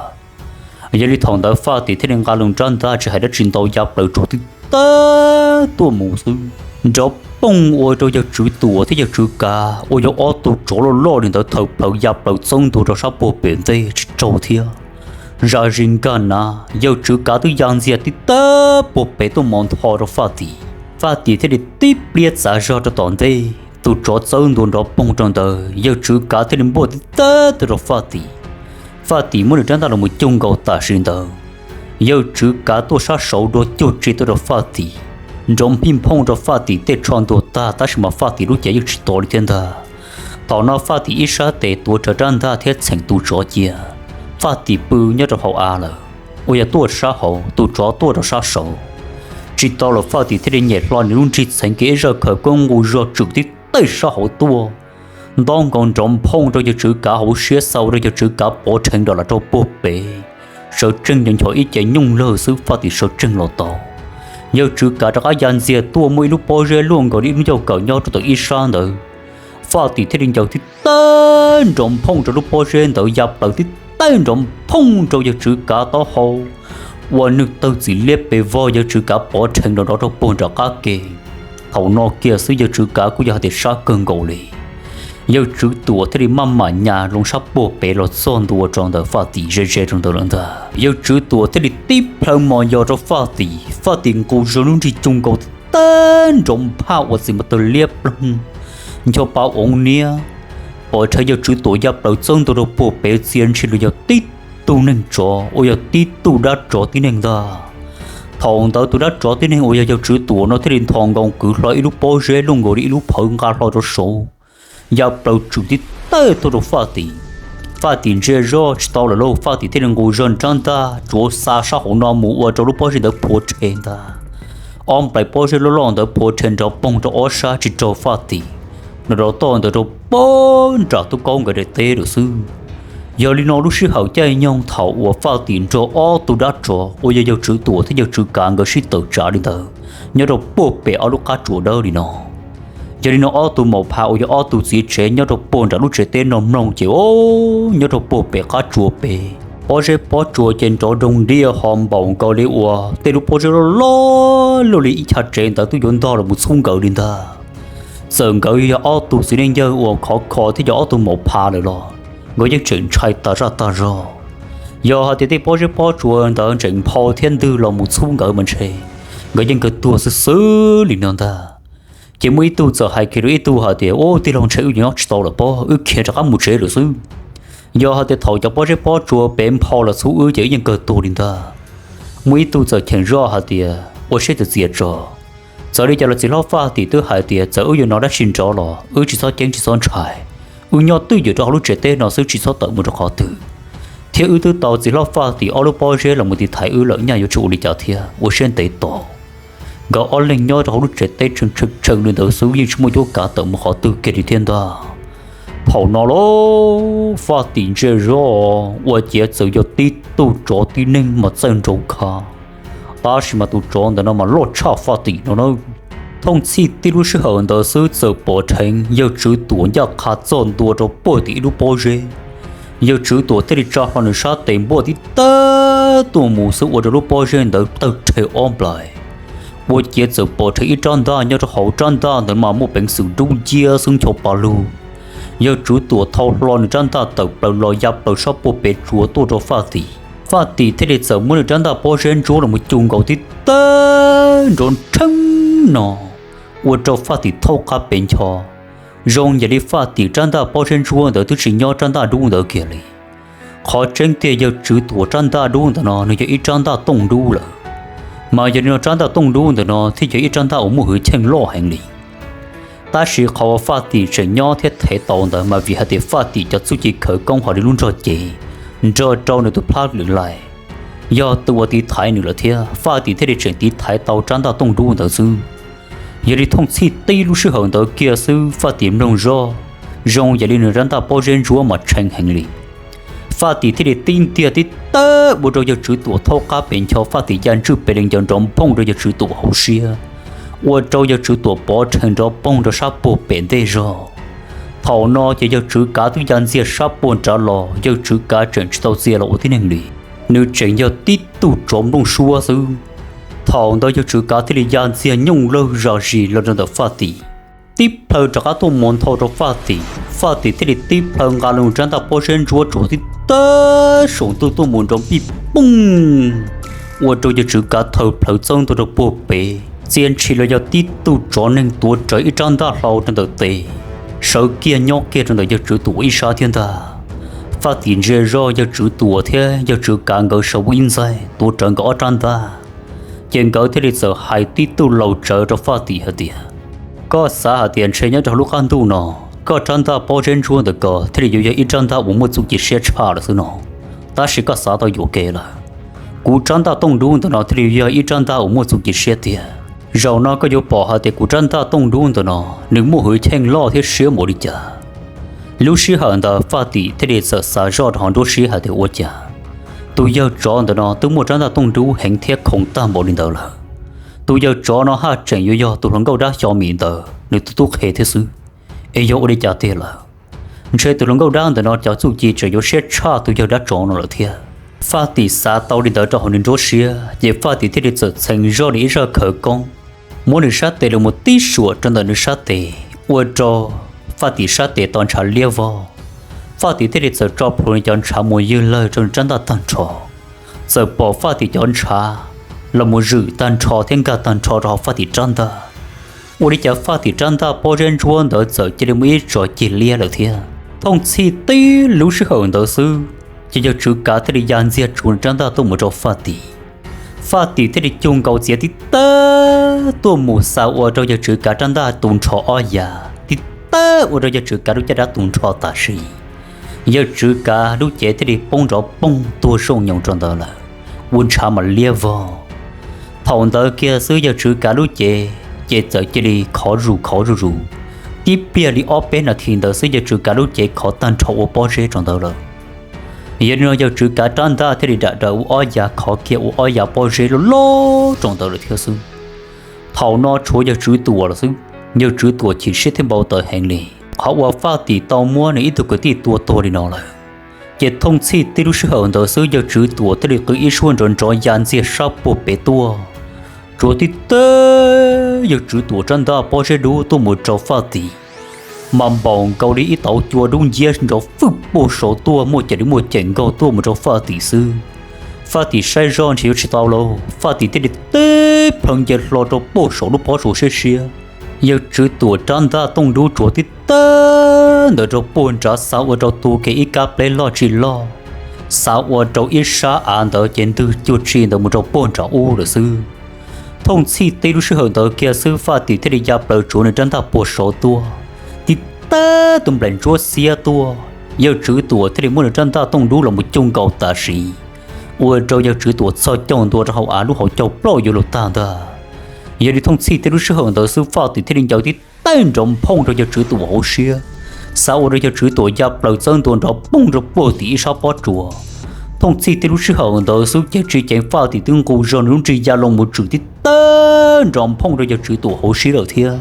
Yog li thaum ntawd Faj Tim thiaj li nqa loo rab ntaj tsis hais dab tsi ntau ya plaws tsuag tib tag tuaj mus xwb, nrov poog ua rau yawg Tswv Tuam thiab yawg Tswv Kav uas yog ob tug tsov loj loj li ntawd thaws plhaws ya plaws txawb ntua rau sab puag pem ntej tsis raug thiab. Zam zis nkag nav, yawg Tswv Kav twb ya ntxiag tib tag puag pem tuaj mos ntho rau Faj Tim. Faj Tim thiaj li tib pliag txav zog rau tom ntej, tus tsov txawb ntua nrov poog rau ntawd, yawg Tswv Kav thiaj li npuaj tib tag tuaj rau Faj Tim. Faj Tim muab nws rab ntaj los mus cug nkaus tam sim ntawd, yawg Tswv Kav tuaj sab saud dua cuag tsi tuaj rau Faj Tim, nrov nphij nphooj rau Faj Tim tej tsho ntuag tag tab sis mas Faj Tim lub cev yeej tsis to li thiab ntag. Thaum no Faj Tim ib sab tes tuav rawv rab ntaj thiab txheem tus tsov cia, Faj Tim pw nyob rau hauv av lawm, uas yog tuaj sab hauv, tus tsov tuaj rau sab saud. Tsis tau los Faj Tim thiaj li nyem hlo nws lub nrig txheev kiag ib zaj khawv koob nqus zog tswm tib teg sab hauv tuaj, ntaub nkaus nrov nphooj rau yawg Tswv Kav hauv siab xa ua rau yawg Tswv Kav pov rheev nram los rau puag pem. Sawv tsees nco nchos ib ce nyooj lawg xwb Faj Tim sawv tsees los tau. Yawg Tswv Kav rov qab ya ntxiag tuaj muaj ib lub pob zeb luaj nkaus li ib lub ncauj kawm nyob rau tom ib sab ntawd. Faj Tim thiaj li ncaws tib teg nrov nphooj rau lub pob zeb ntawd ya plaws tib teg nrov nphooj rau yawg Tswv Kav taub hau, ua nws tawg txim liab pes vog, yawg Tswv Kav pov rheev nrov nrov rau puag nram qab ke. Thaum no kiag xwb yawg Tswv Kav kuj yog hais tias sab kawg nkaus li. Yawg Tswv Tuam thiaj li maj mam nyas loo sab puag pem los txog ntua rau ntawm Faj Tim ze ze rau ntawd lawm ntag. Yawg Tswv Tuam thiaj li tib plhaw mos yos rau Faj Tim, Faj Tim nqus zog lub nrig cug nkaus tib teg nrov nphaj ua txiv mus tawg liab ploog, ncho pa oov niab, pom rhawv yawg Tswv Tuam ya plaws txawb ntua rau puag pem txia ntshis los yog tib tug neeg tsov uas yog tib tug dab tsov tib neeg ntag. Thaum ntawd tus dab tsov tib neeg uas yog yawg Tswv Tuam no thiaj li nthos nkaus kwv hlo ib lub pob zeb luj nkaus li ib lub phawv nqa hlo rau saud, ya plaws tswm tib tawg tuaj rau Faj Tim. Faj Tim ntsia zoj tsis tau lawm lauj, Faj Tim thiaj li nqus zog nws rab ntaj tsuav xa sab hauv no mus ua rau lub pob zeb ntawd phua rhe ntag. Ob nplais pob zeb loj loj ntawd phua rhe nrov poog rau ob sab tsis raug Faj Tim, nrov rau toj ntawd rau pem nram tub kaub nkawd daim teb lawm xwb. Yog li no lub sij hawm caij nyoog thaum uas Faj Tim nrog ob tug dab tsov uas yog yawg Tswv Tuam thiab yawg Tswv Kav nkawd sib tawm tsam li ntawd nyob rau puag pem ob lub qab tsuas dawb li no. Yog li no ob tug maum pha uas yog ob tug txiv tsev nyob rau puag nram lub tsev teb no mloog ces o, nyob rau puag pem qab tsuas pem, pob zeb pob tsuas ces nrov doog ntiaj ho npaum nkaus li uas tej lub pob zeb loj loj luaj li ib chav tsev ntawd twb yuav ntog los mus txhub nkawd li ntag. Txawm nkawd yog ob tug txiv neej yawg uas khov kho thiab yog ob tug maum pha lawm los nkawd yeej tseem ntshai tas zaj tag zog. Yog hais tias tej pob zeb pob tsuas ntawd tseem nphau thiab ntwg los mus txhub nkawd mas ntshe nkawd yeej kawg tuag xwb xwb li no ntag. Ces muaj ib tug txawm hais kiag rau ib tug hais tias, Ub, tij laug, ntshe wb yuav nyob tsis tau lawm pob, wb khiav rov qab mus tsev lawm xwb. Yog hais tias thaum cov pob zeb pob tsuas pem nphau los txhub wb ces wb yeej kawg tuag li ntag. Muaj ib tug txawm cheem zoj hais tias, Ua siab txias txias tso. Txawm li cas los txiv hlob Faj Tim twb hais tias txawm wb yuav nov dab tsi nrov los wb tsis txhob ceeb tsis txhob ntshai. Wb nyob twj ywm rau hauv lub tsev teb no xwb, tsis txhob tawm mus rau qhov twg. Thiab wb twb tau txiv hlob Faj Tim ob lub pob zeb los mus tiv thaiv wb lawm, nyaj yuav tsis ua li cas thiab, ua siab ntev tos. Nkawd ob leeg nyob rau hauv lub tsev teb tshee tshee li ntawd xwb, yeej tsis muaj cuab kav tawm mus qhov twg kiag li thiab ntag. Thaum no lauj, Faj Tim ntsia zoj ua ciav txawm yog tib tug tsov tib neeg mas txawj nraug khav, tab sis mas tus tsov ntawm no mas loj tshaj Faj Tim no na. Thooj txhij tib lub sij hawm ntawd xwb txawm pom dheev yawg Tswv Tuam ncaj qha txog ntua rau puag tim ib lub pob zeb. Yawg Tswv Tuam thiaj li tsa hlo nws sab tes npuaj tib tawg tuaj mus xwb ua rau lub pob zeb ntawd tawg rhe ob nplais. Ua ciav txawm pom dheev ib rab ntaj nyob rau hauv, rab ntaj ntawd mas muaj peev xwm dub nciab xwb ncho pa lug. Yawg Tswv Tuam thau hlo nws rab ntaj tawm plaws los ya plaws sab puag pem tsuas tuaj rau Faj Tim. Faj Tim thiaj li txawm muab nws rab ntaj pob zeb ntsuab los mus cug nkaus tib tawg nrov nrheeb no, ua rau Faj Tim thaub qab pes ncho. Zoo yam li Faj Tim rab ntaj pob zeb ntsuab ntawd twb tsis nyob rab ntaj dub ntawd kiag li. Qhov tseeb tiag yawg Tswv Tuam rab ntaj dub ntawm no nws yog ib rab ntaj tooj dub lawm, mas yog li no rab ntaj tooj dub ntawm no thiaj yog ib rab ntaj uas muaj hwj chim loj heev li. Tab sis qhov uas Faj Tim tseem nyob thiab thev tau ntawd mas vim hais tias Faj Tim cov txuj ci khawv koob hos li lub nrog cev nrog rau nws tus plab lwm lais yog tus uas tiv thaiv nws lawm thiab, Faj Tim thiaj li tseem tiv thaiv tau rab ntaj tooj dub ntawd xwb. Yog li thooj txhij tib lub sij hawm ntawd kiag xwb Faj Tim mloog zoj, zoo yam li nws rab ntaj pob zeb ntsuab mas tshee heev li. Faj Tim thiaj li tib ntiag tib tawg ua rau yawg Tswv Tuam thaub qab pes ncho, Faj Tim ya ntswj pes lees ncaws nrov nphooj rau yawg Tswv Tuam hauv siab, ua rau yawg Tswv Tuam pov rhees nrov poog rau sab puag pem ntej zog. Thaum no ces yawg Tswv Kav twb ya ntxiag sab puag nrad los, yawg Tswv Kav tseem tsis tau txia los ua tib neeg li, nws tseem yog tib tug tsov nplooj suab xwb. Thaum ntawd yawg Tswv Kav thiaj li ya ntxiag nyooj lawg zam zis los rau ntawm Faj Tim, tib plhaw rov qab tuaj mus nthau rau Faj Tim. Faj Tim thiaj li tib plhaw nqa los rab ntaj pob zeb ntsuab tsuas tib tawg saum ntuj tuaj mus nrov npij poog, ua rau yawg Tswv Kav thawm plhawv txawb ntua rau puag pem, txia ntshis los yog tib tug tsov neeg tuav rawv ib rab ntaj hlau rau ntawm tes, sawv kiag nyob kiag rau ntawm yawg Tswv Tuam ib sab thiab ntag. Faj Tim ntsia zoj yawg Tswv Tuam thiab yawg Tswv Kav nkawd sawv ua ib ntxaig tuav rawv nkawd ob rab ntaj, ces nkawd thiaj li txawm hais tib tug laus tsawv rau Faj Tim hais tias, Koj xav hais tias ntshe nyob rau hauv lub qab ntuj no, koj rab ntaj pob zeb ntsuab ntawm ko thiaj li yuav yog ib rab ntaj uas muaj txuj ci siab tshaj lawm xwb no? Tab sis koj xav tau yuam kev lawm. Kuv rab ntaj tooj dub ntawm no thiaj li yog ib rab ntaj uas muaj txuj ci siab tiag. Zaum no koj yuav pom hais tias kuv rab ntaj tooj dub ntawm no nws muaj hwj chim loj thiab siab npaum li cas. Lub sij hawm ntawd Faj Tim thiaj li txawm xav zoj rau hauv nruab siab hais tias, Ua cas tus yawg tsov ntawm no twb muaj rab ntaj tooj dub heev thiab khoom tag npaum li ntawd lawm? Tus yawg tsov no haj tseem yuav yog tus hluas nkauj dab xyov mim ntawd nws tus tub qhe thiab xwb. Es yog ua li cas tiag lawm? Ntshe tus hluas nkauj dab ntawm no cov txuj ci tseem yuav siab tshaj tus yawg dab tsov no lawm thiab. Faj Tim xav tau li ntawd rau hauv nws nruab siab, ces Faj Tim thiaj li txawm txheev zoj nws ib zaj khawv koob, muab nws sab tes los mus tib suam rau ntawm nws sab tes, ua rau Faj Tim sab tes to ntshav liab vog. Faj Tim thiaj li txawm tso plhuav nws cov ntshav mus ywg lawg rau nws rab ntaj tag nrho. Txawm pom Faj Tim cov ntshav los mus zwm tag nrho thiab nkag tag nrho rau hauv Faj Tim rab ntaj. Ua li cas Faj Tim rab ntaj pob zeb ntsuab ntawd txawm cia li muaj ib tsom cig liab lawm thiab. Thooj txhij tib lub sij hawm ntawd xwb, ces yawg Tswv Kav thiaj li ya ntxiag tsuav nws rab ntaj tuaj mus rau Faj Tim. Faj Tim thiaj li cuag nkaus txiav tib tawb tuaj mus xav ua rau yawg Tswv Kav rab ntaj tu nrho ob yav, tib tawb ua rau yawg Tswv Kav lub caj dab tu nrho tam sim. Yawg Tswv Kav lub cev thiaj li poob nrov poog tuag zoo nyoos rau ntawd lawm, ua ntshav mam liab vog. Thaum ntawd kiag xwb yawg Tswv Kav lub cev ces txawm cia li khov zus khov zuj zus. Tib pliag li ob peb nas this ntawd xwb yawg Tswv Kav lub cev khov tag nrho ua pob zeb rau ntawd lawm. Yog li no yawg Tswv Kav rab ntaj thiaj li dam daws ua ob yav khov kiag ua ob yav pob zeb loj loj rau ntawd lawm thiab xwb. Thaum no tshuav yawg Tswv Tuam lawm xwb, yawg Tswv Tuam chim siab thiab npau taws heev li. Qhov uas Faj Tim tau muab nws ib tug kwv tij tua tuag li no lawm, ces thooj txhij tib lub sij hawm ntawd xwb yawg Tswv Tuam thiaj li qw ib suab nrov nrov ya ntxiag sab puag pem tuaj. Tsuav tib tawb yawg Tswv Tuam rab ntaj pob zeb dub tuaj mus rau Faj Tim, mas npaum nkaus li ib tauv cua dub nciab nrov fwj puag saud tuaj muaj ceem li muaj ceem nkaug tuaj mus rau Faj Tim xwb. Faj Tim saib zoj ntshe yuav tsis tau lauj, Faj Tim thiaj li tib plhaw nce hlo rau puag saum lub pob tsuas siab siab. Yawg Tswv Tuam rab ntaj tooj dub tsuav tib tawb ntawd rau puag nrad xav ua rau tu kiag ib kab pleb loj tsis loj, xav ua rau ib sab av ntawd ces ntws cuag tsi ntawd mus rau puag nram ub lawm xwb. Thooj txhij tib lub sij hawm ntawd kiag xwb Faj Tim thiaj li ya plaws tsuav nws rab ntaj puag saud tuaj, tib tawb tus nplaim ntsuab xiab tuaj. Yawg Tswv Tuam thiaj li muab nws rab ntaj tooj dub los mus cuag nkaus tam sim, ua rau yawg Tswv Tuam txhos caug ntua rau hauv av lub hauv caug plaub yuav luag tag ntag. Yog li thooj txhij tib lub sij hawm ntawd xwb Faj Tim thiaj li ncaws tib tawb nrov nphooj rau yawg Tswv Tuam hauv siab, xav ua rau yawg Tswv Tuam ya plaws txawb ntua nrov poog rau puag tim ib sab pob tsuas. Thooj txhij tib lub sij hawm ntawd xwb ces tsis ceev Faj Tim twb nqus zog nws lub nrig ya loo mus tswm tib tawb nrov nphooj rau yawg Tswv Tuam hauv siab lawm thiab,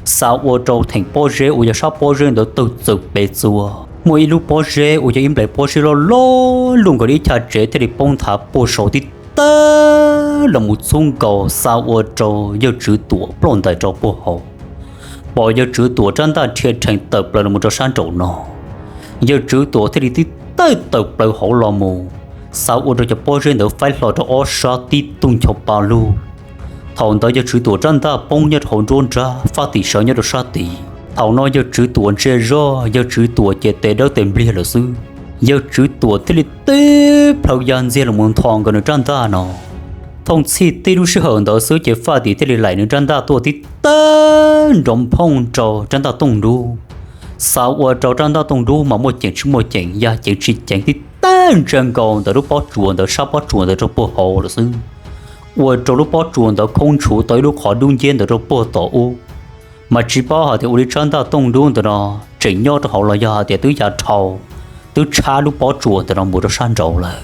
xav ua rau theem pob zeb uas yog sab pob zeb ntawd tawg txawm pes txuas. Muaj ib lub pob zeb uas yog ib nplaim pob zeb loj loj luaj nkaus li ib chav tsev thiaj li poob nthav puag saud tib tawb los mus txhub nkaus xav ua rau yawg Tswv Tuam ploj ntais rau puag hauv. Pom yawg Tswv Tuam rab ntaj rhia rhees tawm plaws los mus rau sab nraum no, yawg Tswv Tuam thiaj li tib tawb tawm plaws hauv los mus, xav ua rau cov pob zeb ntawd faib hlo rau ob sab tib tug ncho pa lug. Thaum ntawd yawg Tswv Tuam rab ntaj poob nyob rau hauv nruab nrab, Faj Tim sawv nyob rau sab tid. Thaum no yawg Tswv Tuam ntsia zoj, yawg Tswv Tuam ces tes dawb tes npliag lawm xwb. Yawg Tswv Tuam thiaj li tib plhaw ya ntxiag los mus nthos nkaus nws rab ntaj no. Thooj txhij tib lub sij hawm ntawd xwb ces Faj Tim thiaj li laim nws rab ntaj tuaj tib tawb nrov nphooj rau rab ntaj tooj dub. Xav ua rau rab ntaj tooj dub mas muaj ceem tsis muaj ceem, yaj ceev tsis ceev tib tawb ntsia nkaus ntawm lub pob tsuas ntawd sab pob tsuas ntawd rau puag hauv lawm xwb, ua rau lub pob tsuas ntawd khoob ntshuv tau ib lub qhov dub nciab ntawd rau puag tom ub. Mas tsis paub hais tias ua li rab ntaj tooj dub ntawd no tseem nyob rau hauv los yog hais tias twb ya dhau, twb tshab lub pob tsuas ntawm no mus rau sab nraud lawm.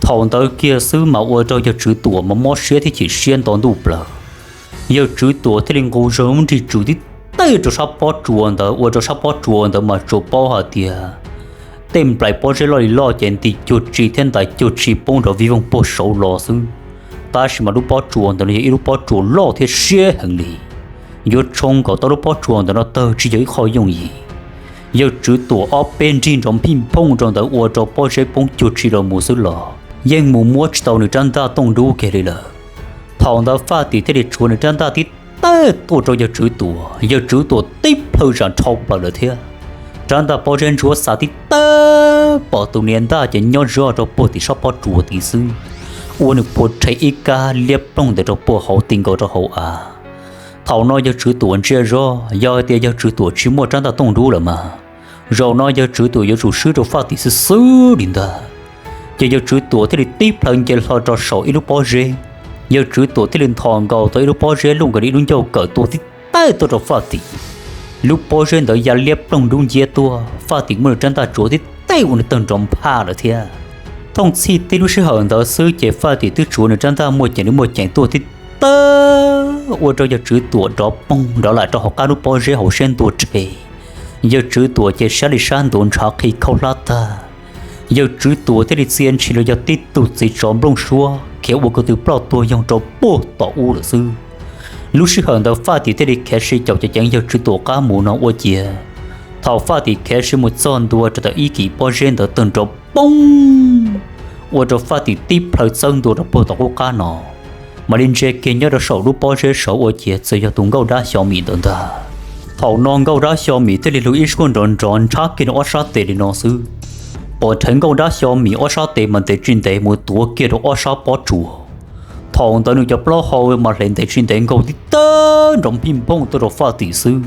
Thaum ntawd kiag xwb mas ua rau yawg Tswv Tuam mas mob siab thiab chim siab nto ntuj plaws. Yawg Tswv Tuam thiaj li nqus zog lub nrig tswm tib tawb rau sab pob tsuas ntawd, ua rau sab pob tsuas ntawd mas tsuas paub hais tias tej nplaim pob zeb loj li loj ces nti cuag tsi thiab ntais cuag tsi poob nrov vij voog puag saud los xwb. Tab sis mas lub pob tsuas ntawd no yog ib lub pob tsuas loj thiab siab heev li, yuav tshoo nkaus tau lub pob tsuas ntawd no tawg tsis yog ib qho yooj yim. Yawg Tswv Tuam ob peb nrig nrov phij phooj rau ntawd ua rau pob zeb poob cuag tsi los mus xwb los yeej mus muab tsis tau nws rab ntaj tooj dub kiag li lawm. Thaum ntawd Faj Tim thiaj li tshuav nws rab ntaj tib tawb tuaj rau yawg Tswv Tuam, yawg Tswv Tuam tib plhaw zam dhau plaws lawm thiab. Rab ntaj pob zeb ntsuab xa tib tawb pom tus niam ntaj ces nyob zoj rau puag tim sab pob tsuas tid xwb, ua nws puas rhe ib kab liab ploog ntawd rau puag hauv ti nkaus rau hauv av. Thaum no yawg Tswv Tuam ntsia zoj, yog hais tias yawg Tswv Tuam tsis muaj rab ntaj tooj dub lawm mas zaum no yawg Tswv Tuam yuav tsum swb rau Faj Tim xwb xwb li ntag. Ces yawg Tswv Tuam thiaj li tib plhaw nce hlo rau saum ib lub pob zeb. Yawg Tswv Tuam thiaj li nthos nkaus tau ib lub pob zeb luj nkaus li ib lub ncauj kawm tua tib tawb tuaj rau Faj Tim. Lub pob zeb ntawd ya liab ploog dub nciab tuaj, Faj Tim muab nws rab ntaj tsuav tib tawb ua nws tawg nrov nphaj lawm thiab. Thooj txhij tib lub sij hawm ntawd xwb ces Faj Tim twb tsuav nws rab ntaj muaj ceem li muaj ceem tuaj tib tawb ua rau yawg Tswv Tuam nrov poog nrov lam rau hauv qab lub pob zeb hauv siab ntuag rhe. Yawg Tswv Tuam ces sab li sab ntuav ntshav qhi khaub hlab tag. Yawg Tswv Tuam thiaj li txia ntshis los yog tib tug txiv tsov nplooj suab khiav ua ko tw ploj tuag yoog rau puag tom ub lawm xwb. Lub sij hawm ntawd Faj Tim thiaj li khiav si caum ceev ceev yawg Tswv Tuam qab mus no ua ciav, thaum Faj Tim khiav si mus txog ntua rau ntawm ib kis pob zeb ntawd tawg nrov poob, ua rau Faj Tim tib plhaw txawb ntua rau puag tom qub qab no. Mam li ntsia kiag nyob rau saum lub pob zeb saud ua ciav txawm yog tus nkauj dab xyov mim ntawd ntag. Thaum no nkauj dab xyov mim thiaj li lug ib suab nrov nrov ntshab kiag rau ob sab tes li no xwb. Pom nrhawv nkauj dab xyov mim ob sab tes mas ntev tsis ntev mus tuav kiag rau ob sab pob tsuas. Thaum ntawd nws cov plaub hau mas hle ntev tsis ntev nkaus tib tawb nrov nphij nphooj tuaj rau Faj Tim xwb.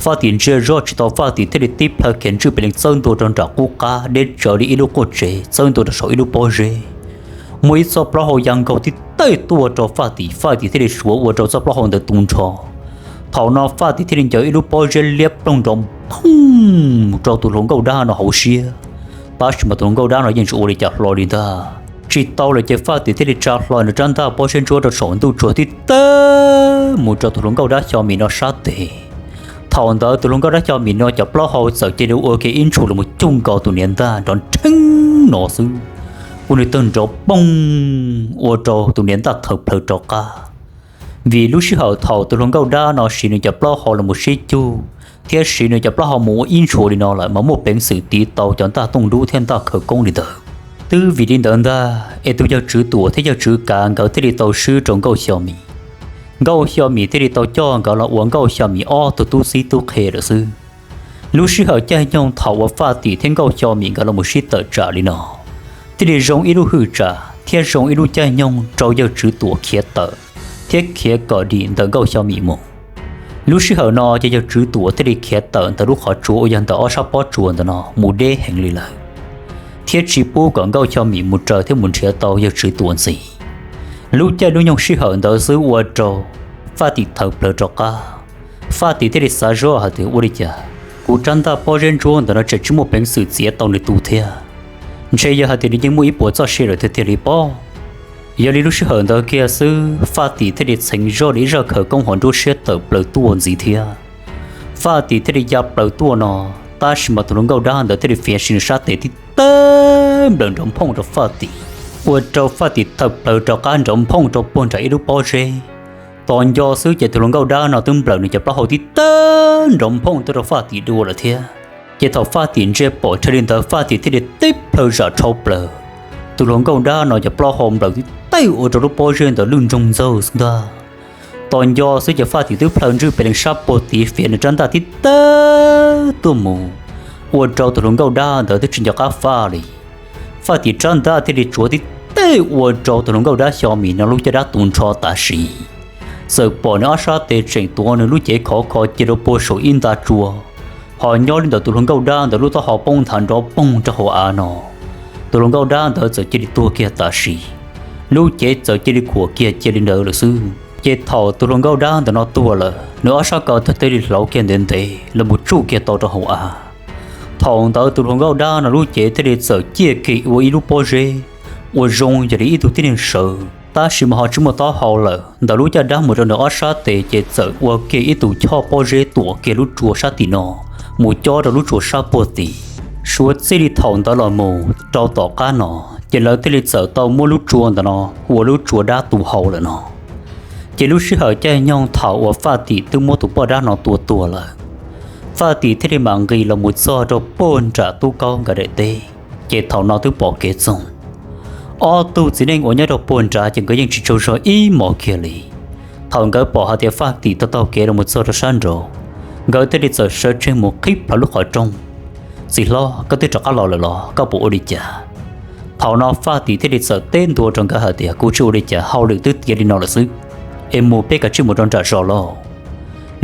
Faj Tim ntsia zoj tsis tau, Faj Tim thiaj li tib plhaw khiav ntswj pem leej txawb ntua rau nram qub qab deb tsawv li ib lub qub tsev txawb ntua rau saum ib lub pob zeb. Muaj ib txoj plaub hau ya nkaug tib tawb tuaj rau Faj Tim, Faj Tim thiaj li suav ua rau txoj plaub hau ntawd tu nrho. Thaum no Faj Tim thiaj li ncaws ib lub pob zeb liab ploog nrov nphooj rau tus hluas nkauj dab no hauv siab. Tab sis mas tus hluas nkauj dab no yeej tsis ua li cas hlo li ntag. Tsis tau lawm ces Faj Tim thiaj li tsa hlo nws rab ntaj pob zeb ntsuab rau saum ntuj tsuag tib tawb mus rau tus hluas nkauj dab Xyo Mim no sab tes. Thaum ntawd tus hluas nkauj dab Xyo Mim no cov plaub hau txawm cia li ua kiag ib ntshua los mus cuj nkaus tus niam ntaj nrov nrheeb no xwb, ua nws tawg nrov poog ua rau tus niam ntaj thaws plhaws rov qab. Vim lub sij hawm thaum tus hluas nkauj dab no siv nws cov plaub hau los mus sib cug thiab siv nws cov plaub hau mus ua ib ntshua li no lawm mas muaj peev xwm tiv tau cov ntaj tooj dub thiab ntaj khawv koob li ntawd. Twb vim li ntawd ntag es tus yawg Tswv Tuam thiab yawg Tswv Kav nkawd thiaj li tau swb rau Nkauj Xyo Mim. Nkauj Xyo Mim thiaj li tau coj nkawd los ua Nkauj Xyo Mim ob tug tub txib tub qhe lawm xwb. Lub sij hawm caij nyoog thaum uas Faj Tim thiab Nkauj Xyo Mim nkawd los mus sib tawm tsam li no, thiaj li zoo ib lub hwj tsam thiab zoo ib lub caij nyoog rau yawg Tswv Tuam khiav tawm thiab khiav kom dim ntawm Nkauj Xyo Mim mus. Lub sij hawm no ces yawg Tswv Tuam thiaj li khiav tawm ntawm lub qhov tsua uas yog ntawm ob sab pob tsuas ntawm no mus deb heev li lawm, thiab tsis pub kom Nkauj Xyo Mim mus raws thiab mus nrhiav tau yawg Tswv Tuam ntxiv. Lub caij lub nyoog sij hawm ntawd xwb ua rau Faj Tim thaws plhaws rov qab. Faj Tim thiaj li xav zoj hais tias ua li cas kuv rab ntaj pob zeb ntsuab ntawm no tseem tsis muaj peev xwm txiav tau nws tu thiab, ntshe yog hais tias nws yeej muaj ib puas txoj sia lawm tiag tiag li pob. Yog li lub sij hawm ntawd kiag xwb Faj Tim thiaj li txheev zoj li ib zaj khawv koob hauv nruab siab tawm plaws tuaj ntxiv thiab. Faj Tim thiaj li ya plaws tuaj no, tab sis mas tus hluas nkauj dab ntawd thiaj li fiav sis nws sab tes tib tawb nplawm nrov nphooj rau Faj Tim, ua rau Faj Tim thaws plhaws rov qab nrov nphooj rau puag nram ib lub pob zeb. Tos nco xwb ces tus hluas nkauj dab no twb nplawm nws cov plaub hau tib tawb nrov nphooj tuaj rau Faj Tim dua lawm thiab. Ces thaum Faj Tim ntsia pom raws li ntawd Faj Tim thiaj li tib plhaw zam dhau plaws. Tus hluas nkauj dab no cov plaub hau nplawm tib tawb ua rau lub pob zeb ntawd lwj ntsoog ntxaug xwb ntag. Tos nco xwb ces Faj Tim twb plhaw ntswj pem leej sab puag tid fiav nws rab ntaj tib tawb tuaj mus, ua rau tus hluas nkauj dab ntawd twb tsis nco qab faj li. Faj Tim rab ntaj thiaj li tsuav tib tawb ua rau tus hluas nkauj dab Xyo Mim no lub caj dab tu nrho tam sim. Txawm pom nws ob sab tes tseem tuav nws lub cev khov kho cia rau puag saum ib nta tsua, ho nyob li ntawm tus hluas nkauj dab ntawd lub taub hau poob nthav nrov poog rau hauv av no. Tus hluas nkauj dab ntawd txawm cia li tuag kiag tam sim, lub cev txawm cia li khuam kiag cia li ntawd lawm xwb. Ces thaum tus hluas nkauj dab ntawm no tuag lawm, nws ob sab ko tawg tawg li hlauv kiag ntev ntev los mus tsuj kiag tau rau hauv av. Thaum ntawd tus hluas nkauj dab no lub cev thiaj li txawm ciaj kiag ua ib lub pob zeb uas zoo yog li ib tug tib neeg sawv, tab sis mas ho tsis muaj taub hau lawm. Ntawm lub caj dab mus rau nws ob sab tes ces txawm ua kiag ib tug choj pob zeb tuam kiag lub tsua sab tim no mus cob rau lub tsua sab puag tim. Suav txij li thaum ntawd los mus rau tom qab no, ces lawv thiaj li txawm tau muab lub tsua ntawm no hu ua lub tsua dab tu hau lawm no. Ces lub sij hawm caij nyoog thaum uas Faj Tim twb muab tus poj dab no tua tuag lawm, Faj Tim thiaj li mam nqis los mus txog rau puag nram tub kaub nkawd daim teb. Ces thaum no twb pom kev txoog, ob tug txiv neej uas nyob rau puag nrad ces nkawd yeej tsis tsaug zog ib hmos kiag li. Thaum nkawd pom hais tias Faj Tim tau taug kev los mus txog rau sab nraud, nkawd thiaj li txawm sawv tsees mus qhib plhaws lub qhov rooj. Txiv hlob, koj twb rov qab los lawm los koj puas ua li cas? Thaum no Faj Tim thiaj li txawm teb ntua rau nkawd hais tias kuv tsis ua li cas, hauj lwm twb tiav li no lawm xwb, es mus peb kav tsij mus rau nram zos lauj.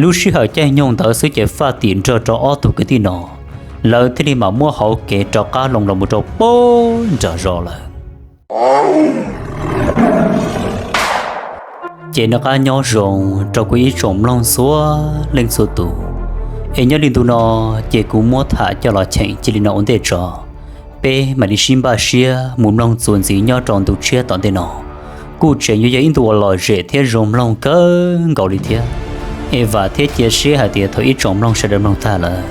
Lub sij hawm caij nyoog ntawd xwb ces Faj Tim nrog rau ob tug kwv tij no, lawv thiaj li mam muab hauv kev rov qab loo los mus rau puag nram zos lawm. Ces noj qab nyob zoo rau kuv ib tsoom mloog txhua leej txhua tus, es nyob li ntu no ces kuv muab tham coj los cheem cia li no ua ntej tso. Peb mam li sib npaj siab mus mloog txuas ntxiv nyob rau ntu tshiab tom ntej no. Kuj tseem yuav yog ib ntu uas lom zem thiab zoo mloog kawg nkaus li thiab. Es vam thiab cia siab hais tias thaum ib tsoom mloog sawv daws mloog tag lawm,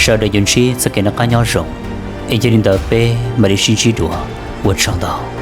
sawv daws yuav ntsib txoj kev noj qab nyob zoo. Es yog li ntawd peb mam li sib ntsib dua, ua tsaug ntau.